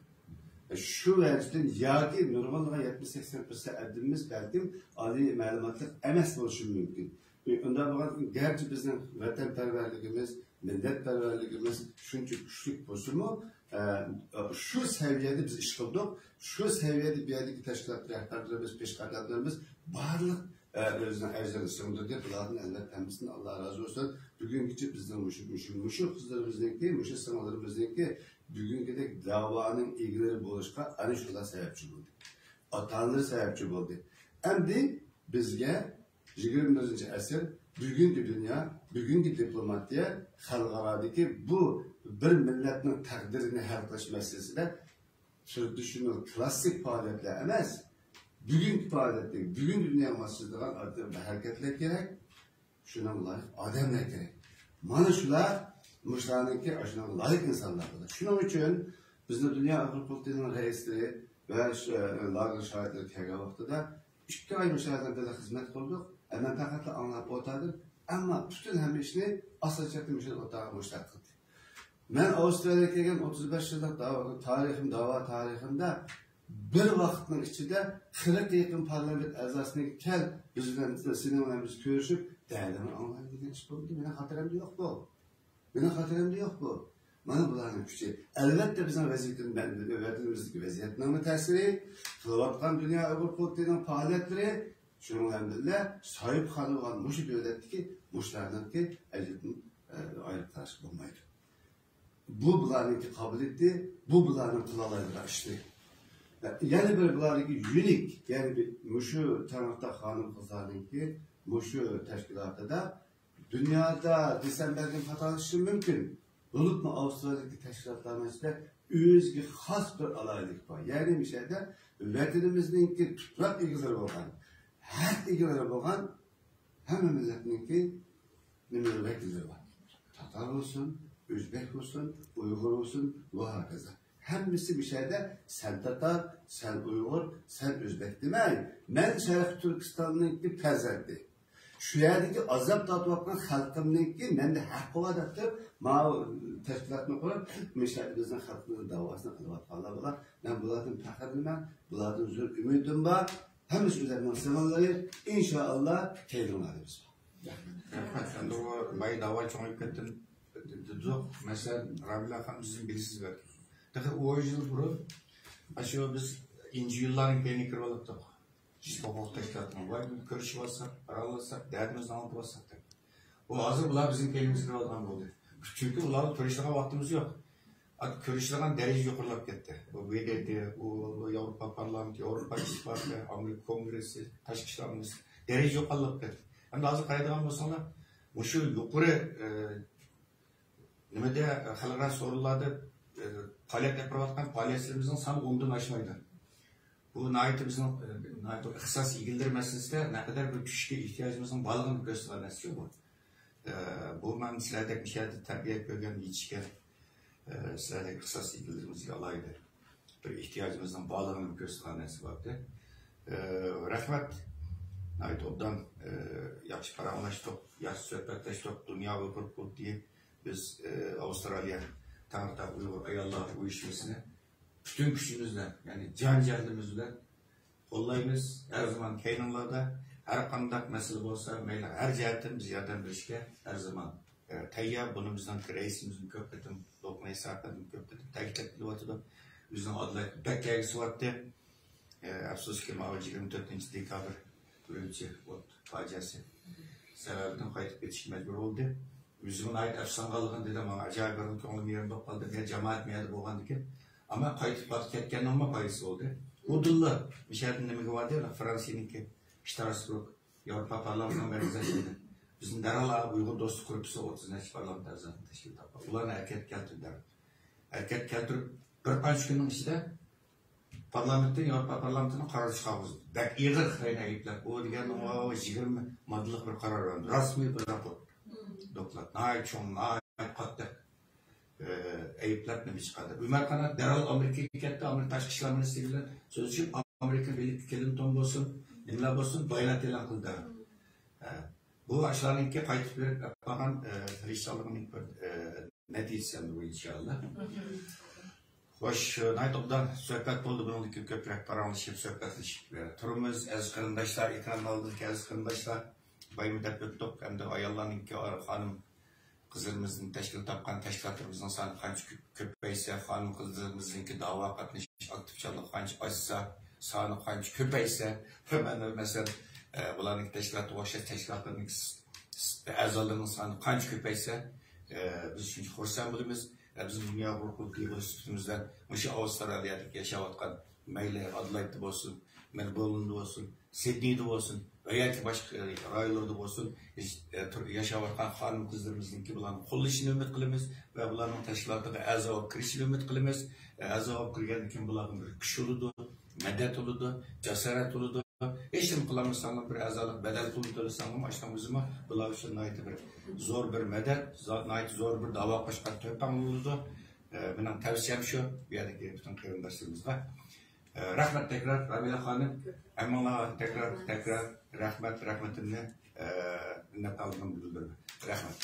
شۇ ۋەجىدىن ياكى نۇرغۇنلىغان يەتمىش سەكسەن پىرسەنت ئادىمىمىز بەلكىم ئالىي مەلۇماتلىق ئەمەس بولۇشى مۇمكىن. ئۇنداق بولغاندىكىن، گەرچە بىزنىڭ ۋەتەنپەرۋەرلىكىمىز، مىللەتپەرۋەرلىكىمىز شۇنچە كۈچلۈك بولسىمۇ، ئە، شۇ سەۋىيەدە بىز ئىش قىلدۇق، شۇ سەۋىيەدە بۇ يەردىكى تەشكىلات رەھبەرلىرىمىز، پېشقەدەملىرىمىز بارلىق، ئە، ئۆزىنىڭ ئەجرىنى سىڭدۈردى. بۇلاردىن ئەلۋەتتە ھەممىسىدىن ئاللا رازى بولسۇن. بۈگۈنگىچە بىزنىڭ مۇشۇ، مۇشۇ، مۇشۇ قىزلىرىمىزنىڭكى، مۇشۇ سىڭىللىرىمىزنىڭكى بۈگۈنكىدەك داۋانىڭ ئىگىلىرى بولۇشقا ئەنە شۇلار سەۋەبچى بولدى. ئاتا-ئانىلىرى سەۋەبچى بولدى. ئەمدى بىزگە يىگىرمە بىرىنچى ئەسىر، بۈگۈنكى دۇنيا، بۈگۈنكى دىپلوماتىيە خەلقئارادىكى بۇ بىر مىللەتنىڭ تەقدىرىنى ھەل قىلىش مەسىلىسىدە ترادىتسىيونېل كلاسسىك پائالىيەتلەر ئەمەس، بۈگۈنكى پائالىيەتنى، بۈگۈنكى دۇنياغا ماسلىشىدىغان ھەرىكەتلەر كېرەك. شۇنىڭغا لايىق ئادەملەر كېرەك. مانا شۇلار، مۇشۇلارنىڭكى، شۇنىڭغا لايىق ئىنسانلار بولىدۇ. شۇنىڭ ئۈچۈن بىزنى دۇنيا ئۇيغۇر قۇرۇلتىيىنىڭ رەئىسلىرى ۋە ش-، لاگېر شاھىتلىرى كەلگەن ۋاقتىدا ئىككى ئاي مۇشۇ يەردە بىللە خىزمەت قىلدۇق. ئە، مەن پەقەتلا ئاڭلاپ ئولتۇردۇم. ئەمما پۈتۈن ھەممە ئىشنى ئاساسىيەتتە مۇشۇ ئوتتۇرىغا مۇشتەق قىلدى. مەن ئاۋسترالىيەگە كەلگەن ئوتتۇز بەش يىللىق داۋا-، تارىخىم، داۋا تارىخىمدا بىر ۋاقىتنىڭ ئىچىدە قىرىققا يېقىن پارلامېنت ئەزاسىنى كەل، بىز بىلەن، سېنىڭ بىلەن بىز كۆرۈشۈپ، دەردىمنى ئاڭلايلى دېگەن ئىش بولمىدى. مېنىڭ خاتىرەمدە يوق بۇ. مېنىڭ خاتىرەمدە يوق بۇ. مانا بۇلارنىڭ كۈچى. ئەلۋەتتە، بىزنىڭ ۋەزىيىتىمىز، ۋەتىنىمىزدىكى ۋەزىيەتنىڭمۇ تەسىرى، قىلىۋاتقان دۇنيا ئۇيغۇر قۇرۇلتىيىنىڭ پائالىيەتلىرى، شۇنىڭ بىلەن بىللە، ساھىبخانى بولغان مۇشۇ دۆلەتتىكى مۇشۇلارنىڭكى ئەجرىدىن، ئە، ئايرىپ قاراشقا بولمايدۇ. بۇ بۇلارنىڭكى قابىلىيىتى، بۇ بۇلارنىڭ قىلالايدىغان ئىشلىرى. يەنە بىر بۇلارنىڭكى يۇنىك، يەنە بىر مۇشۇ تەڭرىتاغ خانىم قىزلارنىڭكى مۇشۇ تەشكىلاتىدا دۇنيادا دېسەم بەلكىم خاتالىشىشىم مۇمكىن. بولۇپمۇ ئاۋسترالىيەدىكى تەشكىلاتلارنىڭ ئىچىدە ئۆزىگە خاس بىر ئالاھىدىلىك بار. يەنى مۇشۇ يەردە ۋەتىنىمىزنىڭكى تۇپراق ئىگىلىرى بولغان، ھەق ئىگىلىرى بولغان ھەممە مىللەتنىڭكى نېمە ۋەكىللىرى بار. تاتار بولسۇن، ئۆزبەك بولسۇن، ئۇيغۇر بولسۇن ۋە ھاكازا. ھەممىسى مۇشۇ يەردە سەن تاتار، سەن ئۇيغۇر، سەن ئۆزبەك دېمەي، مەن شەرقىي تۈركىستاننىڭكى پەرزەنتى. شۇ يەردىكى ئازاب تارتىۋاتقان خەلقىمنىڭكى مەندە ھەققى بار دەپ تۇرۇپ، ماۋۇ تەشكىلاتنى قۇرۇپ، مۇشۇ يەردە بىزنىڭ خەلقىمىزنىڭ داۋاسىنى قىلىۋاتقانلار بۇلار. مەن بۇلاردىن پەخىرلىنىمەن، بۇلاردىن زور ئۈمىدىم بار. ھەممىسى ئۆزلىرىنىڭ سىڭىللىرى، ئىنشائاللا، كەينىڭلاردا بىز بار. رەھمەت. ئەمدى ئۇ بايا داۋا چوڭىيىپ كەتتى دېدۇق. مەسىلەن، رابىلە خانىم، سىزمۇ بىلىسىز بەلكى. تېخى ئون يىل بۇرۇن، ئاشۇ بىز ئىنچە يىللارنىڭ كەينىگە كىرىۋالاتتۇق. ھوقۇق تەشكىلاتىنىڭ، ۋاي، كۆرۈشۈۋالساق، پاراڭلاشساق، دەردىمىزنى ئاڭلىتىۋالساق دەپ. ئۇ ھازىر بۇلار بىزنىڭ كەينىمىزگە كىرىۋالغان بولدى. چۈنكى ئۇلارغا كۆرۈشىدىغان ۋاقتىمىز يوق. كۆرۈشىدىغان دەرىجە يۇقىرىلاپ كەتتى. بۇ ۋې دې تې، ئۇ، ئۇ ياۋروپا پارلامېنتى، ياۋروپا ئىتتىپاقى، ئامېرىكا كونگرېسسى، تاشقى ئىشلار مىنىستىرى. دەرىجە يۇقىرىلاپ كەتتى. ئەمدى ھازىر قارايدىغان بولساڭلار، مۇشۇ يۇقىرى، ئە، نېمىدە، خەلقئارا سورۇنلاردا، ئە، پائالىيەت ئېلىپ بېرىۋاتقان پائالىيەتچىلىرىمىزنىڭ سانى ئوندىن ئاشمايدۇ. بۇ ناھايىتى بىزنىڭ، ئە، ناھايىتى ئىختىساس ئىگىلىرى مەسىلىسىدە نەقەدەر بىر كۈچكە ئېھتىياجىمىزنىڭ بارلىقىنى كۆرسىتىدىغان نەرسە بۇ. ئە، بۇ مەن سىلەردەك مۇشۇ يەردە تەربىيە كۆرگەن، يېتىشكەن، ئە، سىلەردەك ئىختىساس ئىگىلىرىمىزگە ئالاھىدە بىر ئېھتىياجىمىزنىڭ بارلىقىنى كۆرسىتىدىغان نەرسە بۇ. ئە، رەھمەت. ناھايىتى ئوبدان، ئە، ياخشى پاراڭلاشتۇق، ياخشى سۆھبەتلەشتۇق. دۇنيا ئۇيغۇر قۇرۇلتىيى، بىز، ئە، ئاۋسترالىيە تەڭرىتاغ ئۇيغۇر ئاياللار ئۇيۇشمىسىنى پۈتۈن كۈچىمىز بىلەن، يەنى جان-جەھلىمىز بىلەن قوللايمىز. ھەر زامان كەينىڭلاردا، ھەر قانداق مەسىلە بولسا، مەيلى ھەر جەھەتتىن بىز ياردەم بېرىشكە ھەر زامان، ئە، تەييار. بۇنى بىزنىڭ رەئىسىمىزمۇ كۆپ قېتىم، لوقمان ئىسھاق ئەپەندىمۇ كۆپ قېتىم تەكىتلەپ كېلىۋاتىدۇ. ئۆزىنىڭ ئادىلەت بەك كەلگۈسى بارتتى. ئە، ئەپسۇسكى، ماۋۇ يىگىرمە تۆتىنچى دېكابىر ئۈرۈمچى ئوت پاجىئەسى. سەۋەبىدىن قايتىپ كېتىشكە مەجبۇر بولدى. ئۆزىمۇ ناھايىتى ئەپسۇسلانغانلىقىنى دېدى، ماڭا ئەجايىپ بىر كۆڭلۈم يېرىم بولۇپ قالدى. مەن جامائەت مۇ يەردە بولغاندىكىن. ئەمما قايتىپ كەتكەننىڭمۇ پايدىسى بولدى. ئۇ دىللا مۇشۇ يەردە نېمىگە باردى؟ فرانسىيەنىڭكى شتراسبۇرگ، ياۋروپا پارلامېنتىنىڭ مەركىزىي ئىشلىرىدا. بىزنىڭ دەرھال ئۇيغۇر دوستلۇق گۇرۇپپىسى ئوتتۇز نەچچە پارلامېنت ئەزاسىنى تەشكىل تاپقان. ئۇلارنى ھەرىكەتكە كەلتۈردى. ھەرىكەتكە كەلتۈرۈپ، بىر قانچە كۈننىڭ ئىچىدە پارلامېنتتىن، ياۋروپا پارلامېنتىنىڭ قارار چىقارغۇزدى. بەك ئېغىر خىتاينى ئەيىبلەپ، ئۇ دېگەن ئۇ يىگىرمە ماددىلىق بىر قارار بەردى. رەسمىي بىر راپورت، دوكلات. ناھايىتى چوڭ، ناھايىتى قاتتىق، ئە، ئەيىبلەپ نېمە چىقاردى. ئۆمەر قانات دەرھال ئامېرىكىغا كەتتى، ئامېرىكا تاشقى ئىشلار مىنىستىرى بىلەن سۆزلىشىپ، ئامېرىكا بىللىكى كلىنتون بولسۇن، نېمىلەر بولسۇن، بايانات ئېلان قىلدى. ئە، بۇ ئاشۇلارنىڭكى قايتىپ بېرىپ ئەپ قالغان، ئە، تىرىشچانلىقىنىڭ بىر، ئە، نەتىجىسى ئەمدى بۇ، ئىنشائاللا. خوش، ناھايىتى ئوبدان سۆھبەت بولدى. بۇنىڭدىن كېيىن كۆپرەك پاراڭلىشىپ، سۆھبەتلىشىپ، ئە، تۇرىمىز. ئەزىز قېرىنداشلار، ئېكران ئالدىدىكى ئەزىز قېرىنداشلار، بايىمۇ دەپ ئۆتتۇق. ئەمدى ئاياللارنىڭكى، خانىم قىزلىرىمىزدىن تەشكىل تاپقان تەشكىلاتلىرىمىزنىڭ سانى قانچە كۆپ-، كۆپەيسە، خانىم قىزلىرىمىزنىڭكى داۋا قاتنىشىش ئاكتىپچانلىقى قانچە ئاشسا، سانى قانچە كۆپەيسە، مەن، مەسىلەن، ئە، بۇلارنىڭكى تەشكىلاتقا ئوخشاش تەشكىلاتلارنىڭ س-، س-، ئەزالىرىنىڭ سانى قانچە كۆپەيسە، ئە، بىز شۇنچە خۇرسەن بولىمىز. ئە، بىز دۇنيا ئۇيغۇر قۇرۇلتىيى بولۇش سۈپىتىمىزدە مۇشۇ ئاۋسترالىيەدىكى ياشاۋاتقان، مەيلى ئادېلايدتا بولسۇن، مېلبورندا بولسۇن، سىدنېيدا بولسۇن ۋە ياكى باشقا رايونلاردا بولسۇن، ياش-، ئە، تۇر-، ياشاۋاتقان خانىم قىزلىرىمىزنىڭكى بۇلارنى قوللىشىنى ئۈمىد قىلىمىز ۋە بۇلارنىڭ تەشكىلاتىغا ئەزا بولۇپ كىرىشىنى ئۈمىد قىلىمىز. ئەزا بولۇپ كىرگەندىن كېيىن بۇلارغا بىر كۈچ بولىدۇ، مەدەت بولىدۇ، جاسارەت بولىدۇ. ھېچنېمە قىلالمىساڭلار، بىر ئەزالىق بەدەل پۇلىنى تۆلىسەڭلارمۇ، ئاشۇنىڭ ئۆزىمۇ بۇلار ئۈچۈن ناھايىتى بىر زور بىر مەدەت، زا-، ناھايىتى زور بىر داۋا قوشقان تۆھپەڭ بولىدۇ. ئە، مېنىڭ تەۋسىيەم شۇ، بۇ يەردىكى پۈتۈن قېرىنداشلىرىمىزغا. ئە، رەھمەت تەكرار، رامىلە خانىم. ھەممىڭلارغا تەكرار، تەكرار رەھمەت، رەھمىتىمنى، ئە، مىننەتدارلىقىمنى بىلدۈرىمەن. رەھمەت.